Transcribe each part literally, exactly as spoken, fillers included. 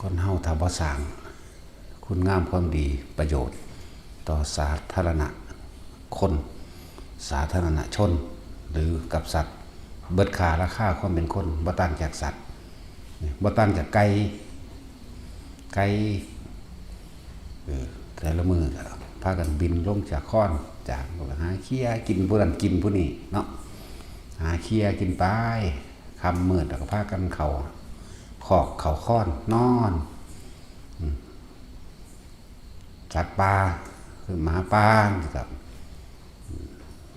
คนเฮาถ้าบ่สร้างคุณงามความดีประโยชน์ต่อสาธารณะคน สาธารณชน หรือกับสัตว์ เบิดค่าราคาความเป็นคน บ่ต่างจากสัตว์ บ่ต่างจากไก่ ไก่ เออ แต่ละมื้อก็พากันบินลงจากคอน จากหาเคียกินผู้นั้นกินผู้นี้เนาะ หาเคียกินไป ค่ำมืดแล้วก็พากันเข้าคอกเข้าคอนนอน อืม สัตว์ป่า คือหมาป่า นี่ก็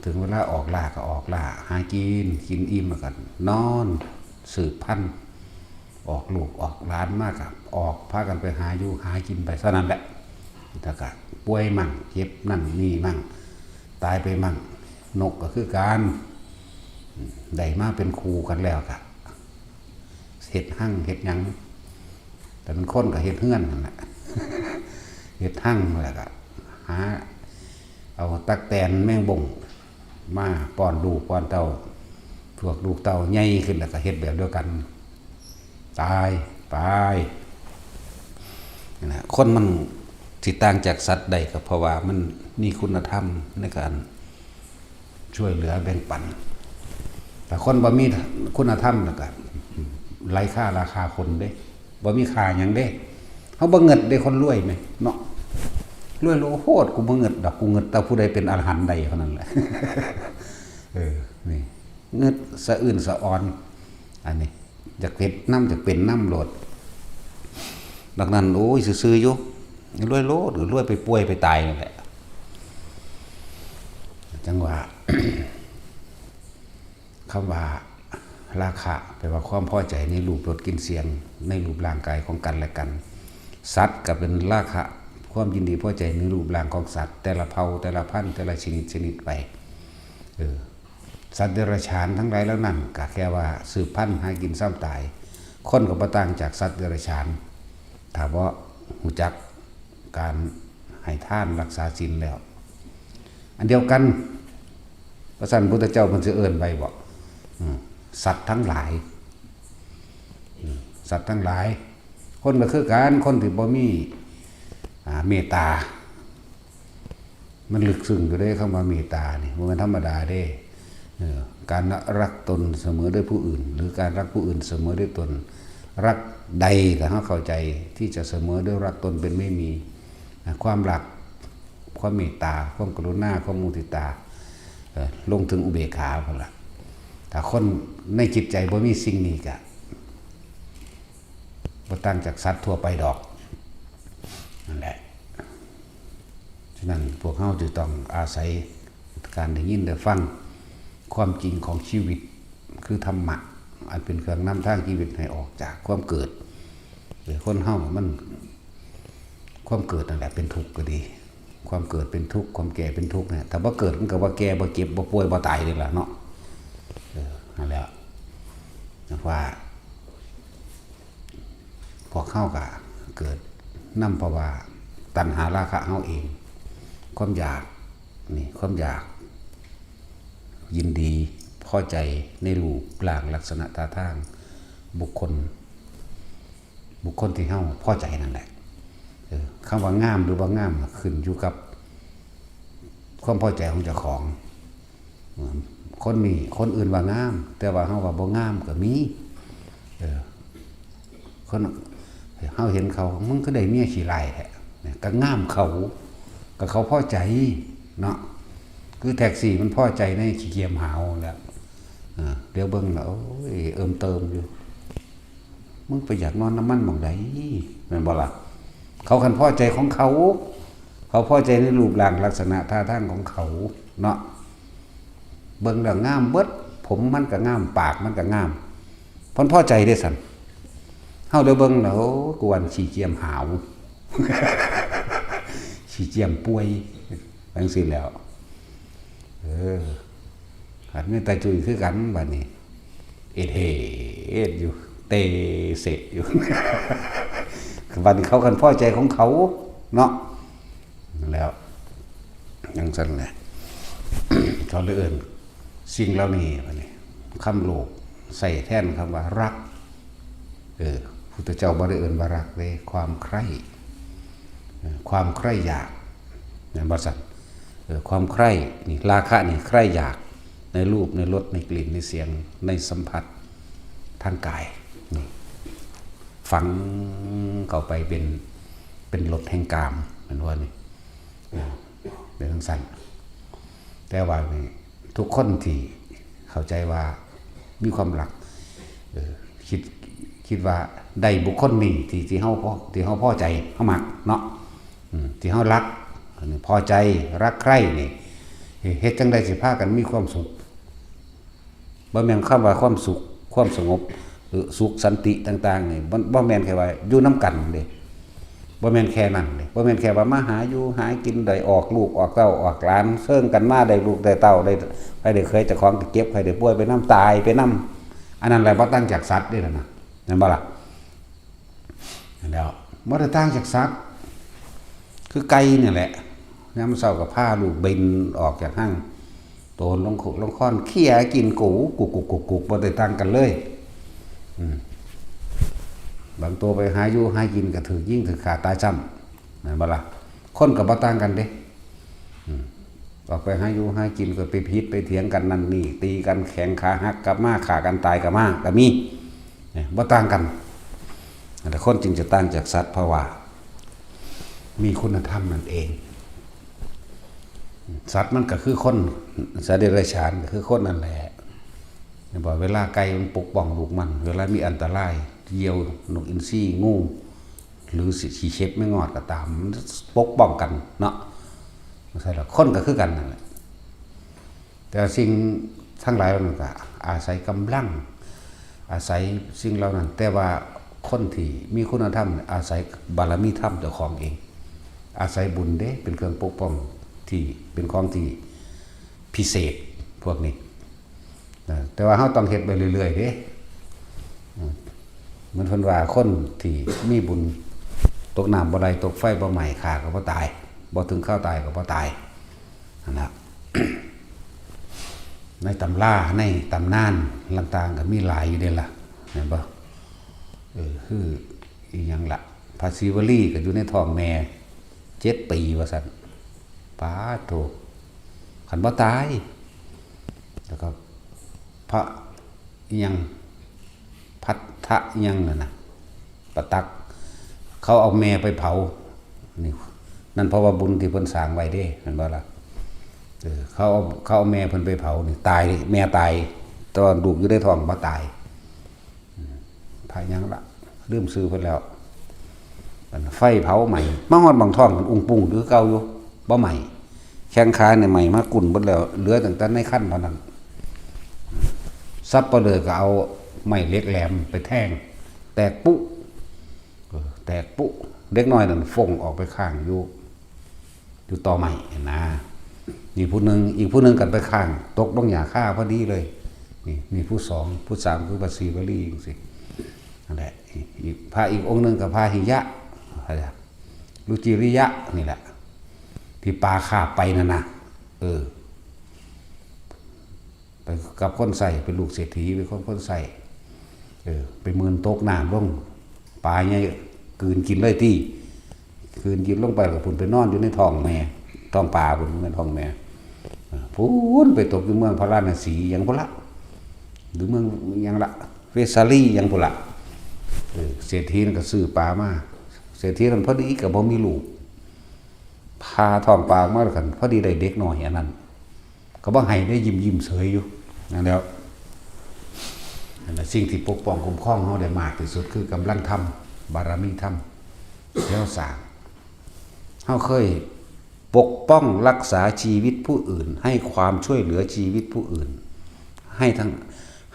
ถึงเวลาออกล่าก็ออกล่า หากิน กินอิ่มแล้วก็นอน สืบพันธุ์ ออกลูกออกหลานมาก็ออก พากันไปหาอยู่หากินไปเท่านั้นแหละ แล้วก็ป่วยมั่ง เจ็บนั่นนี่มั่ง ตายไปมั่ง นกก็คือกัน ได้มาเป็นคู่กันแล้วก็ เฮ็ดฮังเฮ็ดหยัง แต่เป็นคนก็เฮ็ดเฮือนนั่นแหละ เฮ็ดฮังแล้วก็หาเอาตั๊กแตนแมงบงมาป้อนลูกป้อนเต้า พวกลูกเต้าใหญ่ขึ้นแล้วก็เฮ็ดแบบเดียวกัน ตายไป นั่นแหละ คนมันสิต่างจากสัตว์ได้ก็เพราะว่ามันมีคุณธรรมในการ ช่วยเหลือแบ่งปัน แต่คนบ่มีคุณธรรมแล้วก็ไร้ค่าราคาคนเด้ บ่มีค่าหยังเด้ เฮาบ่เงิดเด้ คนรวยแหมเนาะ รวยโลโพด กูบ่เงิดดอก กูเงิดแต่ผู้ใดเป็นอรหันต์ได้เท่านั้นแหละ เออ นี่ เงิดสะอื้นสะออน อันนี้ อยากเฮ็ดนำ อยากเป็นนำโลด ดังนั้น โอ้ย ซื่อๆ อยู่ รวยโลด รวยไปป่วยไปตายนั่นแหละ จั่งว่า คำว่าราคะ แปลว่าความพอใจในรูปรสกลิ่นเสียง ในรูปร่างกายของกันและกัน สัตว์ก็เป็นราคะ ความยินดีพอใจในรูปร่างของสัตว์ แต่ละเผ่า แต่ละพันธุ์ แต่ละชนิดชนิดไป เออ สัตว์เดรัจฉานทั้งหลายเหล่านั้นก็แค่ว่าสืบพันธุ์หากินซ้ำตาย คนก็บ่ต่างจากสัตว์เดรัจฉาน ถ้าบ่รู้จักการให้ทานรักษาศีลแล้ว อันเดียวกัน พระสันพุทธเจ้ามันสิเอิ้นไปบอก อืม สัตว์ทั้งหลาย อืม สัตว์ทั้งหลาย คนก็คือกัน คนที่บ่มี อ่า เมตตา มันลึกซึ้งอยู่เด้ คำว่าเมตตานี่บ่แม่นธรรมดาเด้ เออ การรักตนเสมอด้วยผู้อื่น หรือการรักผู้อื่นเสมอด้วยตน รักใดถ้าเราเข้าใจที่จะเสมอด้วยรักตนเป็นไม่มี อ่ะ ความรัก ความเมตตา ความกรุณา ความมุทิตา เอ่อ ลงถึงอุเบกขาพุ่นล่ะ ถ้าคนในจิตใจบ่มีสิ่งนี้ก็ บ่ต่างจากสัตว์ทั่วไปดอก นั่นแหละ ฉะนั้นพวกเราจึงต้องอาศัยการได้ยินได้ฟังความจริงของชีวิต คือธรรมะ อันเป็นเครื่องนำทางชีวิตให้ออกจากความเกิด หรือคนเฮามัน ความเกิดนั่นแหละเป็นทุกข์ก็ดี ความเกิดเป็นทุกข์ ความแก่เป็นทุกข์เนี่ย ถ้าบ่เกิดมันก็บ่แก่ บ่เจ็บ บ่ป่วย บ่ตายนี่ล่ะเนาะ เออ นั่นแหละ ว่า พวกเฮาก็เกิดนำเพราะว่าตัณหาราคะเฮาเอง ความอยาก นี่ ความอยาก ยินดี พอใจในรูปร่างลักษณะท่าทางบุคคล บุคคลที่เฮาพอใจนั่นแหละ เออ คำว่างามหรือบ่งามน่ะขึ้นอยู่กับความพอใจของเจ้าของ อืม คนนี้ คนอื่นว่างาม แต่ว่าเฮาว่าบ่งามก็มี เออ คนเฮาเห็นเขา มึงก็ได้เมียขี้ร้ายแท้ เนี่ย ก็งามเขา ก็เขาพอใจเนาะ คือแท็กซี่มันพอใจในขี้เกียจหาวแหล้ว อ่า เดี๋ยวเบิ่งแล้ว โอ้ย เอิมเติมอยู่ มึงไปอยากนอนนำมันหม่องใด แม่นบ่ล่ะ เขาคันพอใจของเขา เขาพอใจในรูปร่างลักษณะท่าทางของเขาเนาะ เบิ่งแล้วงามเบิด ผมมันก็งาม ปากมันก็งาม เพิ่นพอใจเด้ซั่น เฮาเดี๋ยวเบิ่งแล้ว โอ้ กวนขี้เกียจหาว ขี้เกียจป่วย จั่งซี้แหล้ว เออ คันมีตาจุ้ยคือกันบัดนี้ เอดเฮดอยู่ เตเสะอยู่ บัดนี้เขาคันพอใจของเขาเนาะ แล้ว จั่งซั่นแหละ เขาเลยเอิ้นสิ่งเหล่านี้บัดนี้ คำโลภใส่แทนคำว่ารัก เออ พุทธเจ้าบ่ได้เอิ้นว่ารักเด้ ความใคร่ เอ่อ ความใคร่อยาก แม่นบ่ซั่น เอ่อ ความใคร่นี่ ราคะนี่ ใคร่อยาก ในรูป ในรส ในกลิ่น ในเสียง ในสัมผัส ทางกาย นี่ ฝังเข้าไปเป็น เป็นรสแห่งกาม แม่นบ่นี่ เออ เป็นจั่งซั้น แต่ว่านี่ ทุกคนที่เข้าใจว่ามีความรัก เออ คิด คิดว่าได้บุคคลนี้ที่ ที่เฮาพอ ที่เฮาพอใจ เฮามักเนาะ อืม ที่เฮารัก อันนี้พอใจ รักใคร่นี่ เฮ็ดจั่งใดสิพากันมีความสุข บ่แม่นคำว่าความสุข ความสงบ หรือสุขสันติต่างๆ นี่ บ่ บ่แม่นแค่ว่าอยู่นำกันเด้ บ่แม่นแค่นั้นเด้ บ่แม่นแค่ว่ามาหาอยู่หากิน ได้ออกลูกออกเต้าออกหลาน เซิ่งกันมาได้ลูกได้เต้า ได้ ไผได้เขยเจ้าของก็เจ็บ ไผได้ป่วยไปนำ ตายไปนำ อันนั้นแหละบ่ต่างจากสัตว์เด้ล่ะนะ แม่นบ่ล่ะ นั่นแหล้ว บ่ได้ต่างจากสัตว์ คือไก่นี่แหละ ยามเช้าก็พาลูกบินออกจากห้าง โตนลงคุกลงคอน เขี่ยกินกู กุกกุกกุกกุก บ่ได้ต่างกันเลย อืม บางตัวไปหาอยู่หากินก็ถูกยิงถูกฆ่าตายซ้ำ แม่นบ่ล่ะ คนก็บ่ต่างกันเด้ อืม ออกไปหาอยู่หากินก็ไปผิดไปเถียงกันนั่นนี่ ตีกันแข้งขาหักกลับมา ฆ่ากันตายก็มา ก็มี เนี่ย บ่ต่างกัน แต่คนจึงจะต่างจากสัตว์ เพราะว่ามีคุณธรรมนั่นเอง สัตว์มันก็คือคน สัตว์เดรัจฉานก็คือคนนั่นแหละ เห็นบ่ เวลาไก่มันปกป้องลูกมัน เวลามีอันตราย เหยี่ยว นกอินทรี งู หรือสิ ขี้เข็บแมงงอดก็ตาม มันปกป้องกันเนาะ บ่ใช่หรอก คนก็คือกันนั่นแหละ แต่สิ่งทั้งหลายมันก็อาศัยกำลัง อาศัยสิ่งเหล่านั้น แต่ว่าคนที่มีคุณธรรมเนี่ยอาศัยบารมีธรรมเจ้าของเอง อาศัยบุญเด้ เป็นเครื่องปกป้องที่เป็นของที่พิเศษพวกนี้ นะ แต่ว่าเราต้องเฮ็ดไปเรื่อยๆเด้ อืม เหมือนเพิ่นว่าคนที่มีบุญ ตกน้ำบ่ไหล ตกไฟบ่ไหม้ ฆ่าก็บ่ตาย บ่ถึงคราวตายก็บ่ตาย นั่นล่ะ ในตำรา ในตำนานต่างๆก็มีหลายอยู่เด้ล่ะ แม่นบ่ เออ คืออีหยังล่ะ พระศิวลีก็อยู่ในท้องแม่เจ็ดปีว่าซั่น ป๊าดโธ่ คันบ่ตาย แล้วก็พระอิหยัง พัทธะอิหยังนั่นน่ะ ประตัก เขาเอาแม่ไปเผา นี่ นั่นเพราะว่าบุญที่เพิ่นสร้างไว้เด้ แม่นบ่ล่ะ เออ เขาเอา เขาเอาแม่เพิ่นไปเผานี่ ตาย แม่ตาย แต่ว่าลูกอยู่ในท้องบ่ตาย อืม พระหยังล่ะ ลืมชื่อเพิ่นแล้ว อันไฟเผาไหม้ มาฮอดหม่องท้องมันอุ้งปุ้งคือเก่าอยู่ บ่ไหม้ แข้งขาเนี่ยไหม้มากุ่นเบิดแล้ว เหลือตั้งแต่ในครรภ์เท่านั้น สัปเหร่อก็เอาไม้เหล็กแหลมไปแทง แตกปุ๊ เออ แตกปุ๊ เด็กน้อยนั่นฟ้งออกไปข้างอยู่ อยู่ตอไม้นะ นี่ผู้หนึ่ง อีกผู้หนึ่งก็ไปข้าง ตกลงหญ้าคาพอดีเลย นี่ นี่ผู้สอง ผู้สามคือพระศิวลีจั่งซี้ นั่นแหละ อีก อีก พระอีกองค์หนึ่งก็พระหิยะ รุจิริยะนี่แหละ ที่ปลาคาบไปนั่นนะ เออ ไปกับคนใช้ เป็นลูกเศรษฐี เป็นคน คนใช้ เออ ไปหมื่นตกน้ำลง ปลาใหญ่กลืนกินเลยติ กลืนกินลงไป แล้วก็พุ้นไปนอนอยู่ในท้องแม่ ท้องปลาพุ้น ในท้องแม่ เออ พุ้นไปตกอยู่เมืองพาราณสีหยังพุ้นละ หรือเมืองหยังละ เวสสาลีหยังพุ้นละ เออ เศรษฐีนั่นก็ซื้อปลามา เศรษฐีนั่นพอดีก็บ่มีลูก ผ่าท้องปลาออกมาแล้วกัน พอดีได้เด็กน้อยอันนั้น ก็บ่ให้ได้ ยิ้มๆเฉยอยู่ นั่นแหล้ว นั่นแหละ สิ่งที่ปกป้องคุ้มครองเราได้มากที่สุดคือกำลังธรรม บารมีธรรม ที่เราสร้าง เราเคยปกป้องรักษาชีวิตผู้อื่น ให้ความช่วยเหลือชีวิตผู้อื่น ให้ทั้ง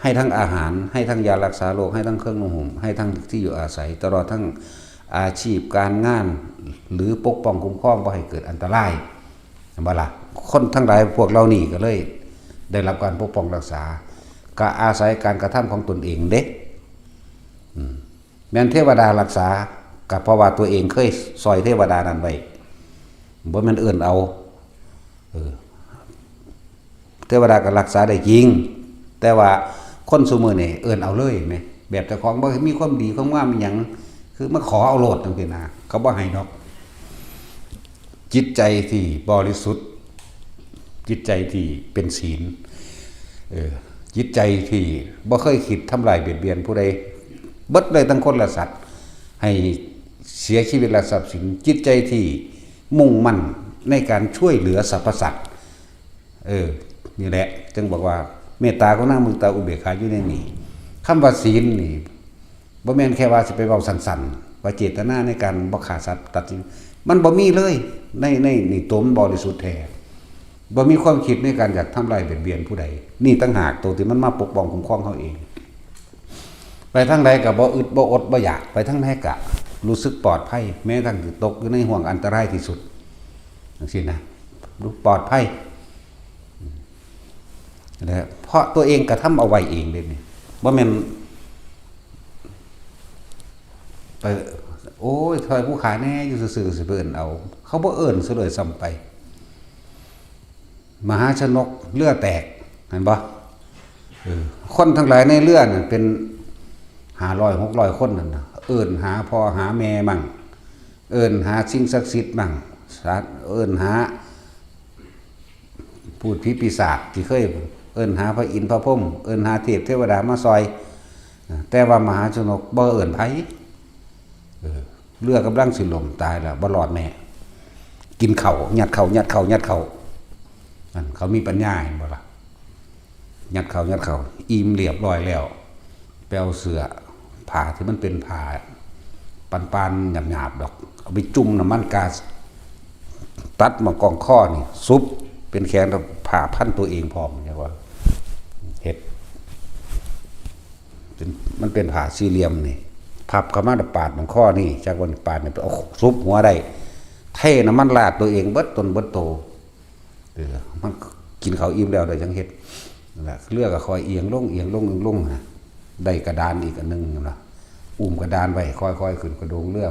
ให้ทั้งอาหาร ให้ทั้งยารักษาโรค ให้ทั้งเครื่องนุ่งห่ม ให้ทั้งที่อยู่อาศัย ตลอดทั้งอาชีพการงาน หรือปกป้องคุ้มครองบ่ให้เกิดอันตราย เห็นบ่ล่ะ คนทั้งหลายพวกเหล่านี้ก็เลยได้รับการปกป้องรักษา ก็อาศัยการกระทำของตนเองเด้ อืม แม่นเทวดารักษา ก็เพราะว่าตัวเองเคยซ่อยเทวดานั้นไว้ บ่แม่นเอิ้นเอา เออ เทวดาก็รักษาได้จริง แต่ว่าคนซุมื้อนี่เอิ้นเอาเลยแหม แบบเจ้าของบ่มีความดีความงามอิหยัง คือมาขอเอาโลดจังซี่นะ เขาบ่ให้ดอก จิตใจที่บริสุทธิ์ จิตใจที่เป็นศีล เออ จิตใจที่บ่เคยคิดทำลายเบียดเบียนผู้ใด เบิดเลยทั้งคนและสัตว์ ให้เสียชีวิตและทรัพย์สิน จิตใจที่มุ่งมั่นในการช่วยเหลือสรรพสัตว์ เออ นี่แหละ จึงบอกว่า เมตตากรุณามุทิตาอุเบกขาอยู่ในนี้ คำว่าศีลนี่ บ่แม่นแค่ว่าสิไปเว้าสั้นๆ ว่าเจตนาในการบ่ฆ่าสัตว์ตัดสิน มันบ่มีเลย ใน ใน นี่ตัวมันบริสุทธิ์แท้ บ่มีความคิดในการอยากทำลายเบียดเบียนผู้ใด นี่ต่างหากตัวที่มันมาปกป้องคุ้มครองเฮาเอง ไปทางใดก็บ่อึดบ่อดบ่อยาก ไปทางใดก็รู้สึกปลอดภัย แม้กระทั่งสิตกอยู่ในห่วงอันตรายที่สุด จังซี่นะ รู้ปลอดภัย นะ เพราะตัวเองกระทำเอาไว้เองเด้นี่ บ่แม่น ไป โอ้ย ซอยผู้ขาแหน่ อยู่ซื่อๆ สิไปเอิ้นเอา เขาบ่เอิ้นซะเลยซ้ำไป มหาชนกเรือแตก เห็นบ่ เออ คนทั้งหลายในเรือนั่นเป็นห้าร้อยหกร้อยคนนั่นน่ะ เอิ้นหาพ่อหาแม่มั่ง เอิ้นหาสิ่งศักดิ์สิทธิ์มั่ง สา เอิ้นหา พูดผีปีศาจที่เคย เอิ้นหาพระอินทร์พระพรหม เอิ้นหาเทพเทวดามาซอย แต่ว่ามหาชนกบ่เอิ้นไผ เออ เรือกำลังสิล่มตายแล้ว บ่รอดแน่ กินข้าว ยัดข้าว ยัดข้าว ยัดข้าว นั่น เขามีปัญญา เห็นบ่ล่ะ ยัดข้าว ยัดข้าว อิ่มเรียบร้อยแล้ว ไปเอาเสื้อผ้าที่มันเป็นผ้าปานๆ หยาบๆ ดอก เอาไปจุ่มน้ำมันก๊าซ ตัดหม่องกองคอนี่ สุบเป็นแขน แล้วผ้าพันตัวเองพร้อม เรียกว่า เฮ็ด เป็น มันเป็นผ้าสี่เหลี่ยมนี่ พับเข้ามาแล้วปาดหม่องคอนี่ จากวันปาดนี่ไปเอาสุบหัวได้ เทน้ำมันราดตัวเองเบิดตนเบิดโต เออ มันกินข้าวอิ่มแล้วได้จังเฮ็ด นั่นแหละ เรือก็ค่อยเอียงลง เอียงลง เอียงลงนะ ได้กระดานอีกอันหนึ่งนะ อุ้มกระดานไว้ ค่อยๆ ขึ้นกระโดงเรือ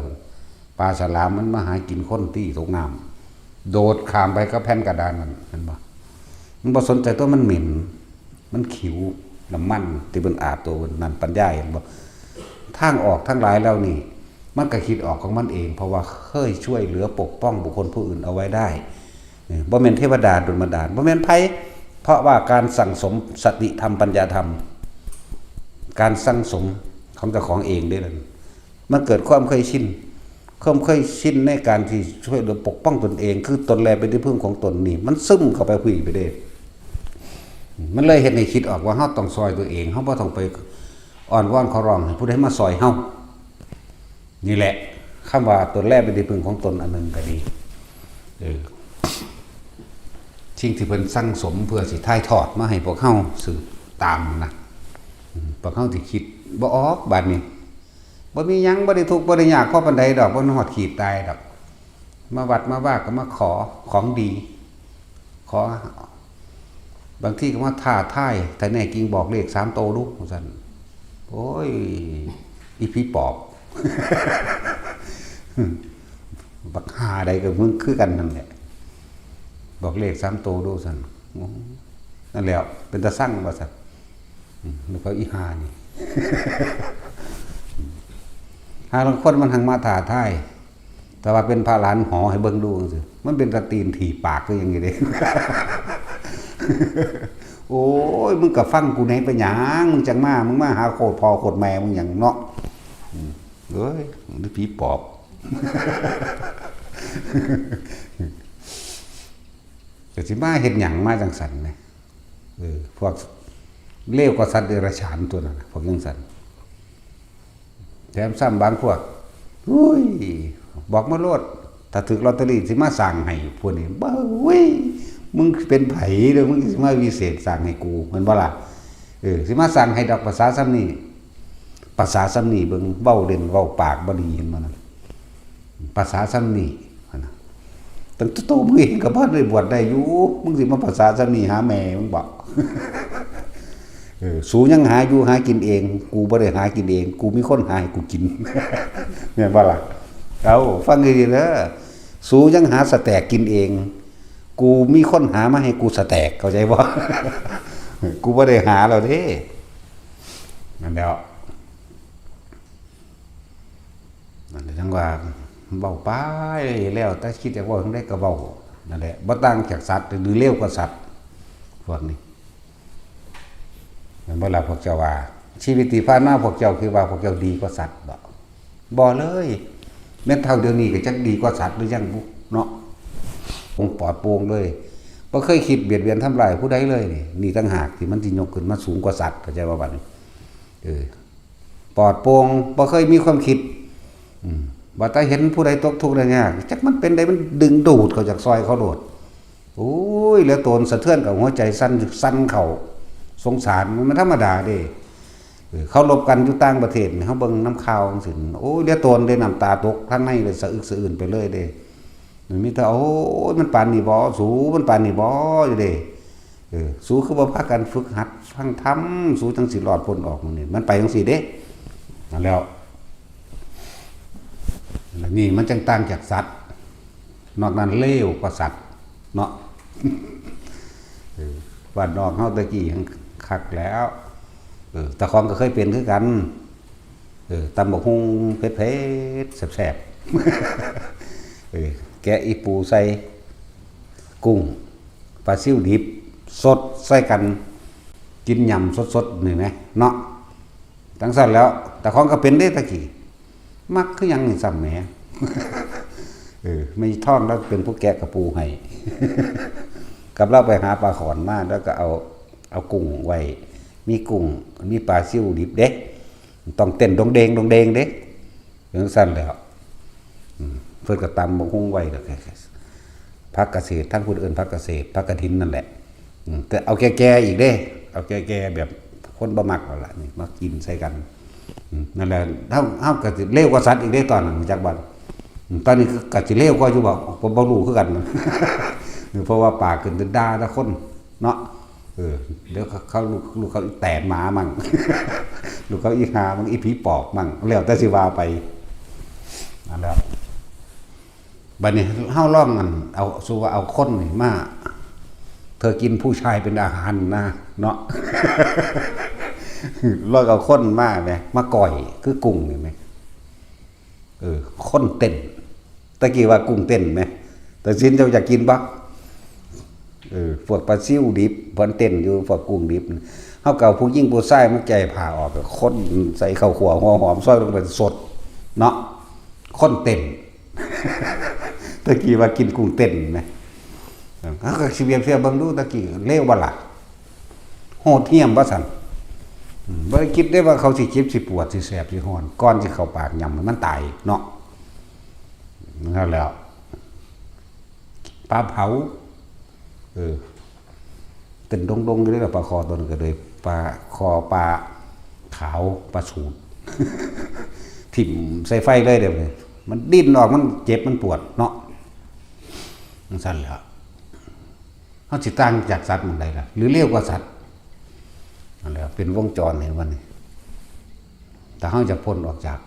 ปลาฉลามมันมาหากินคนตี้ตกน้ำ โดดข้ามไปกับแผ่นกระดานนั่น เห็นบ่ มันบ่สนใจตัวมันเหม็น มันขิว น้ำมันที่เพิ่นอาบตัวเพิ่นนั่น ปัญญา เห็นบ่ ทางออกทั้งหลายเหล่านี้ มันก็คิดออกของมันเอง เพราะว่าเคยช่วยเหลือปกป้องบุคคลผู้อื่นเอาไว้ได้ เออ บ่แม่นเทวดาดลบันดาล บ่แม่นไผ เพราะว่าการสั่งสมสติธรรมปัญญาธรรม การสั่งสมของเจ้าของเองเด้นั่น มันเกิดความเคยชิน ความเคยชินในการที่ช่วยเหลือปกป้องตนเอง คือตนแลเป็นที่พึ่งของตนนี่ มันซึมเข้าไปผู้อื่นไปเด้ มันเลยเฮ็ดให้คิดออกว่าเฮาต้องซอยตัวเอง เฮาบ่ต้องไปอ้อนวอนขอร้องให้ผู้ใดมาซอยเฮา นี่แหละ คำว่าตนแลเป็นที่พึ่งของตนอันหนึ่งก็ดี เออ สิ่งที่เพิ่นสั่งสมเพื่อสิถ่ายทอดมาให้พวกเฮาสืบตามนะ อืม พวกเฮาสิคิดบ่ออกบาดนี้ บ่มีหยัง บ่ได้ทุกข์ บ่ได้ยากพอปานใดดอก บ่ฮอดขีดตายดอก มาวัดมาวาก็มาขอของดี ขอ บางทีก็มาท้าทาย ถ้าแน่จริงบอกเลขสามโตดู ว่าซั่น โอ้ย อีผีปอบ บักห่าใดกับมึงคือกันนั่นแหละ บอกเลขสามโตดู ซั่น โอ้ นั่นแหละ เป็นตาสั่ง ว่าซั่น อืม แล้วก็อีห่านี่ หาลางคนมันหังมาท้าทาย แต่ว่าเป็นพระหลานหอให้เบิ่งดูจังซี้ มันเป็นตาตีนถีบปากคือหยังนี้เด้ โอ้ย มึงก็ฟังกูแหน่ เป็นหยัง มึงจังมา มึงมาหาโคตรพ่อโคตรแม่มึงหยังเนาะ อืม เอ้ย มันผีปอบ ก็สิมาเฮ็ดหยังมาจังซั่นแหม เออ พวกเลวกว่าสัตว์เดรัจฉานตัวนั้นน่ะ พวกจังซั่น แถมซ้ำบางพวก อุ้ย บอกมาโลด ถ้าถืกลอตเตอรี่สิมาสร้างให้พวกนี้ บ้าเว้ย มึงเป็นไผเด้อ มึงสิมาวิเศษสร้างให้กู แม่นบ่ล่ะ เออ สิมาสร้างให้ดอก ภาษาส่ำนี้ ภาษาส่ำนี้ เบิ่ง เว้าเล่นเว้าปากบ่ดี เห็นบ่นั่น ภาษาส่ำนี้หั่นน่ะ ตั้งแต่โตมึงเองก็บ่ได้บวชได้อยู่ มึงสิมาภาษาส่ำนี้หาแม่มึงบ่ เออ สูยังหาอยู่หากินเอง กูบ่ได้หากินเอง กูมีคนหาให้กูกิน แม่นบ่ล่ะ เอา ฟังดีๆเด้อ สูยังหาสแต็กกินเอง กูมีคนหามาให้กูสแต็ก เข้าใจบ่ กูบ่ได้หาแล้วเด้ นั่นแหละ นั่นแหละจั่งว่าเว้าไปแล้ว แต่คิดอยากเว้าจั่งใด๋ก็เว้า นั่นแหละ บ่ต่างจากสัตว์ หรือเลวกว่าสัตว์ พวกนี้ แม่นบ่ล่ะพวกเจ้าว่า ชีวิตที่ผ่านมาพวกเจ้าคิดว่าพวกเจ้าดีกว่าสัตว์บ่ บ่เลย แม่นเฒ่าเดี๋ยวนี้ก็จักดีกว่าสัตว์หรือยังบุเนาะ คงปลอดโปร่งเลย บ่เคยคิดเบียดเบียนทำร้ายผู้ใดเลยนี่ นี่ต่างหากที่มันสิยกขึ้นมาสูงกว่าสัตว์ เข้าใจบ่บัดนี้ เออ ปลอดโปร่ง บ่เคยมีความคิด อืม ว่าแต่เห็นผู้ใดตกทุกข์ได้ยาก จักมันเป็นใด มันดึงดูดเข้าจากซอยเขาโลด โอ้ย เหลือตนสะเทือนกับหัวใจสั่น สั่นเข้า สงสาร มันธรรมดาเด้ เออ เขารบกันอยู่ต่างประเทศนี่ เฮาเบิ่งนำข่าวจั่งซี้ โอ้ย เหลือตนเด้ น้ำตาตก ทางในเลยสะอึกสะอื้นไปเลยเด้ มันมีแต่ โอ้ย มันปานนี้บ่ สู มันปานนี้บ่ อยู่เด้ เออ สูคือบ่พากันฝึกหัดฟังธรรม สูจั่งสิรอดพ้นออกมื้อนี้ มันไปจั่งซี้เด้ นั่นแหล้ว อันนี้มันจั่งต่างจากสัตว์ นอกนั้นเลวกว่าสัตว์ เนาะ เออ บ้านนอกเฮาแต่กี้ยังคักแล้ว เออ ตาของก็เคยเป็นคือกัน เออ ตำบักหุ่งเผ็ดๆ แซ่บๆ เออ แกะอีปูใส่กุ้ง ปลาซิวดิบ สดใส่กัน กินยำสดๆ นี่แหม เนาะ จั่งซั้นแหล้ว ตาของก็เป็นเด้ตะกี้ มักคือหยังนี่ซ้ำแหม เออ แม่ท้องลาวเป็นผู้แกะกะปูให้ กับลาวไปหาปลาขอนมา แล้วก็เอา เอากุ้งไว้ มีกุ้ง มีปลาซิวดิบเด้ ต้องเต้นโดงเดงโดงเดงเด้ จั่งซั้นแหล้ว อืม เพิ่นก็ตำบักหุ่งไว้แล้วก็ ผักกะเสด ทางพุ้นเอิ้นผักกะเสด ผักกะถินนั่นแหละ อืม แต่เอาแก่ๆ อีกเด้ เอาแก่ๆ แบบคนบ่มักแล้วล่ะ นี่ มากินใส่กัน อืม นั่นแหละ เฮา เฮาก็สิเลวกว่าสัตว์อีกเด้ตอนนั้น จักบัด อืม ตอนนี้ก็ ก็สิเลวกว่าอยู่บ่ บ่ บ่รู้คือกัน เพราะว่าปากขึ้นด่าแต่คน เนาะ เออ เดี๋ยวเขา เขา ลูก ลูกเขาอีแตนหมามั่ง ลูกเขาอีห่ามั่ง อีผีปอบมั่ง แล้วแต่สิว่าไป นั่นแหละ บัดนี้เฮาลองอัน เอา สมมุติว่าเอาคนนี่มา เธอกินผู้ชายเป็นอาหารนะ เนาะ ลองเอาคนมาแหม มาก้อย คือกุ้งนี่แหม เออ คนเต้น ตะกี้ว่ากุ้งเต้นแหม ตาสินเจ้าอยากกินบ่ เออ พวกปลาซิวดิบ เพิ่นเต้นอยู่ พวกกุ้งดิบ เฮาก็เอาผู้หญิงผู้ชายมาแก้ผ้าออก ก็คนใส่ข้าวคั่วหัวหอมซอยลงไปสด เนาะ คนเต้น ตะกี้ว่ากินกุ้งเต้นแหม เฮาก็สิเปรียบเทียบเบิ่งดู ตะกี้เลวบ่ล่ะ โหดเหี้ยมว่าซั่น อืม บ่ได้คิดได้ว่าเขาสิเจ็บสิปวดสิแสบสิฮ้อน ก่อนสิเข้าปากยำให้มันตายเนาะ นั่นแหล้ว ปลาเผา เออ เต้นโดงๆ อยู่เด้ล่ะ ปลาคอตัวนั้นก็เลย ปลาคอ ปลาขาว ปลาสูด ถิ่มใส่ไฟเลยเดี๋ยวนี้ มันดิ้นออก มันเจ็บ มันปวดเนาะ จั่งซั้นแหละ เฮาสิต่างจากสัตว์หม่องใดล่ะ หรือเลวกว่าสัตว์ นั่นแหละ เป็นวงจร เห็นบ่นี่ ถ้าเฮาอยากพ้นออกจาก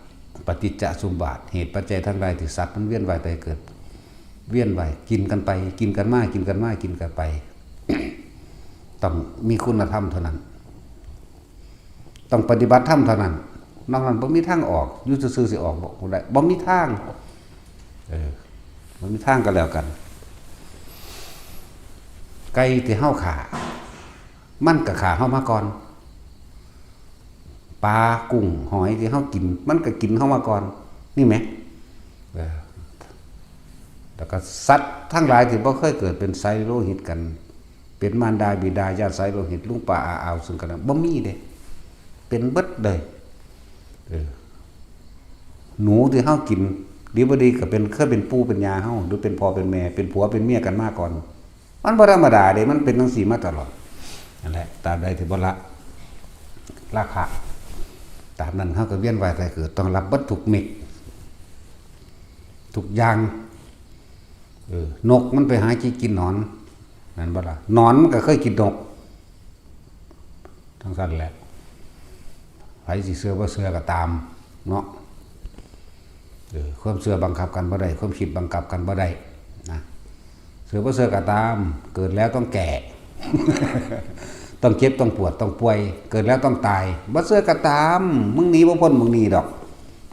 ปฏิจจสมุปบาท เหตุปัจจัยทั้งหลายที่สัตว์มันเวียนว่ายตายเกิด เวียนว่าย กินกันไป กินกันมา กินกันมา กินกันไป ต้องมีคุณธรรมเท่านั้น ต้องปฏิบัติธรรมเท่านั้น นอกนั้นบ่มีทางออก อยู่ซื่อๆ สิออกบ่ได้ บ่มีทาง เออ บ่มีทางก็แล้วกัน ไก่ที่เฮาฆ่า มันก็ฆ่าเฮามาก่อน ปลากุ้งหอยที่เฮากิน มันก็กินเฮามาก่อน นี่แหม เออ แล้วก็สัตว์ทั้งหลายที่บ่เคยเกิดเป็นสายโลหิตกัน เป็นมารดาบิดาญาติสายโลหิต ลุงป้าอาอาวซึ่งกันและ บ่มีเด้ เป็นเบิดเลย เออ หนูที่เฮากิน ดีบ่ดีก็เป็น เคยเป็นปู่เป็นย่าเฮา หรือเป็นพ่อเป็นแม่ เป็นผัวเป็นเมียกันมาก่อน มันบ่ธรรมดาเด้ มันเป็นจั่งซี้มาตลอด นั่นแหละ ตราบใดที่บ่ละ ราคะ ตราบนั้นเฮาก็เวียนว่ายตายเกิด ต้องรับเบิดทุกเม็ด ทุกอย่าง เออ นกมันไปหาจิกกินหนอน แม่นบ่ล่ะ หนอนมันก็เคยกินนก จั่งซั้นแหละ ไผสิเชื่อบ่เชื่อก็ตาม เนาะ เออ ความเชื่อบังคับกันบ่ได้ ความคิดบังคับกันบ่ได้ นะ เชื่อบ่เชื่อก็ตาม เกิดแล้วต้องแก่ ต้องเจ็บ ต้องปวด ต้องป่วย เกิดแล้วต้องตาย บ่เชื่อก็ตาม มึงหนีบ่พ้นมึงนี่ดอก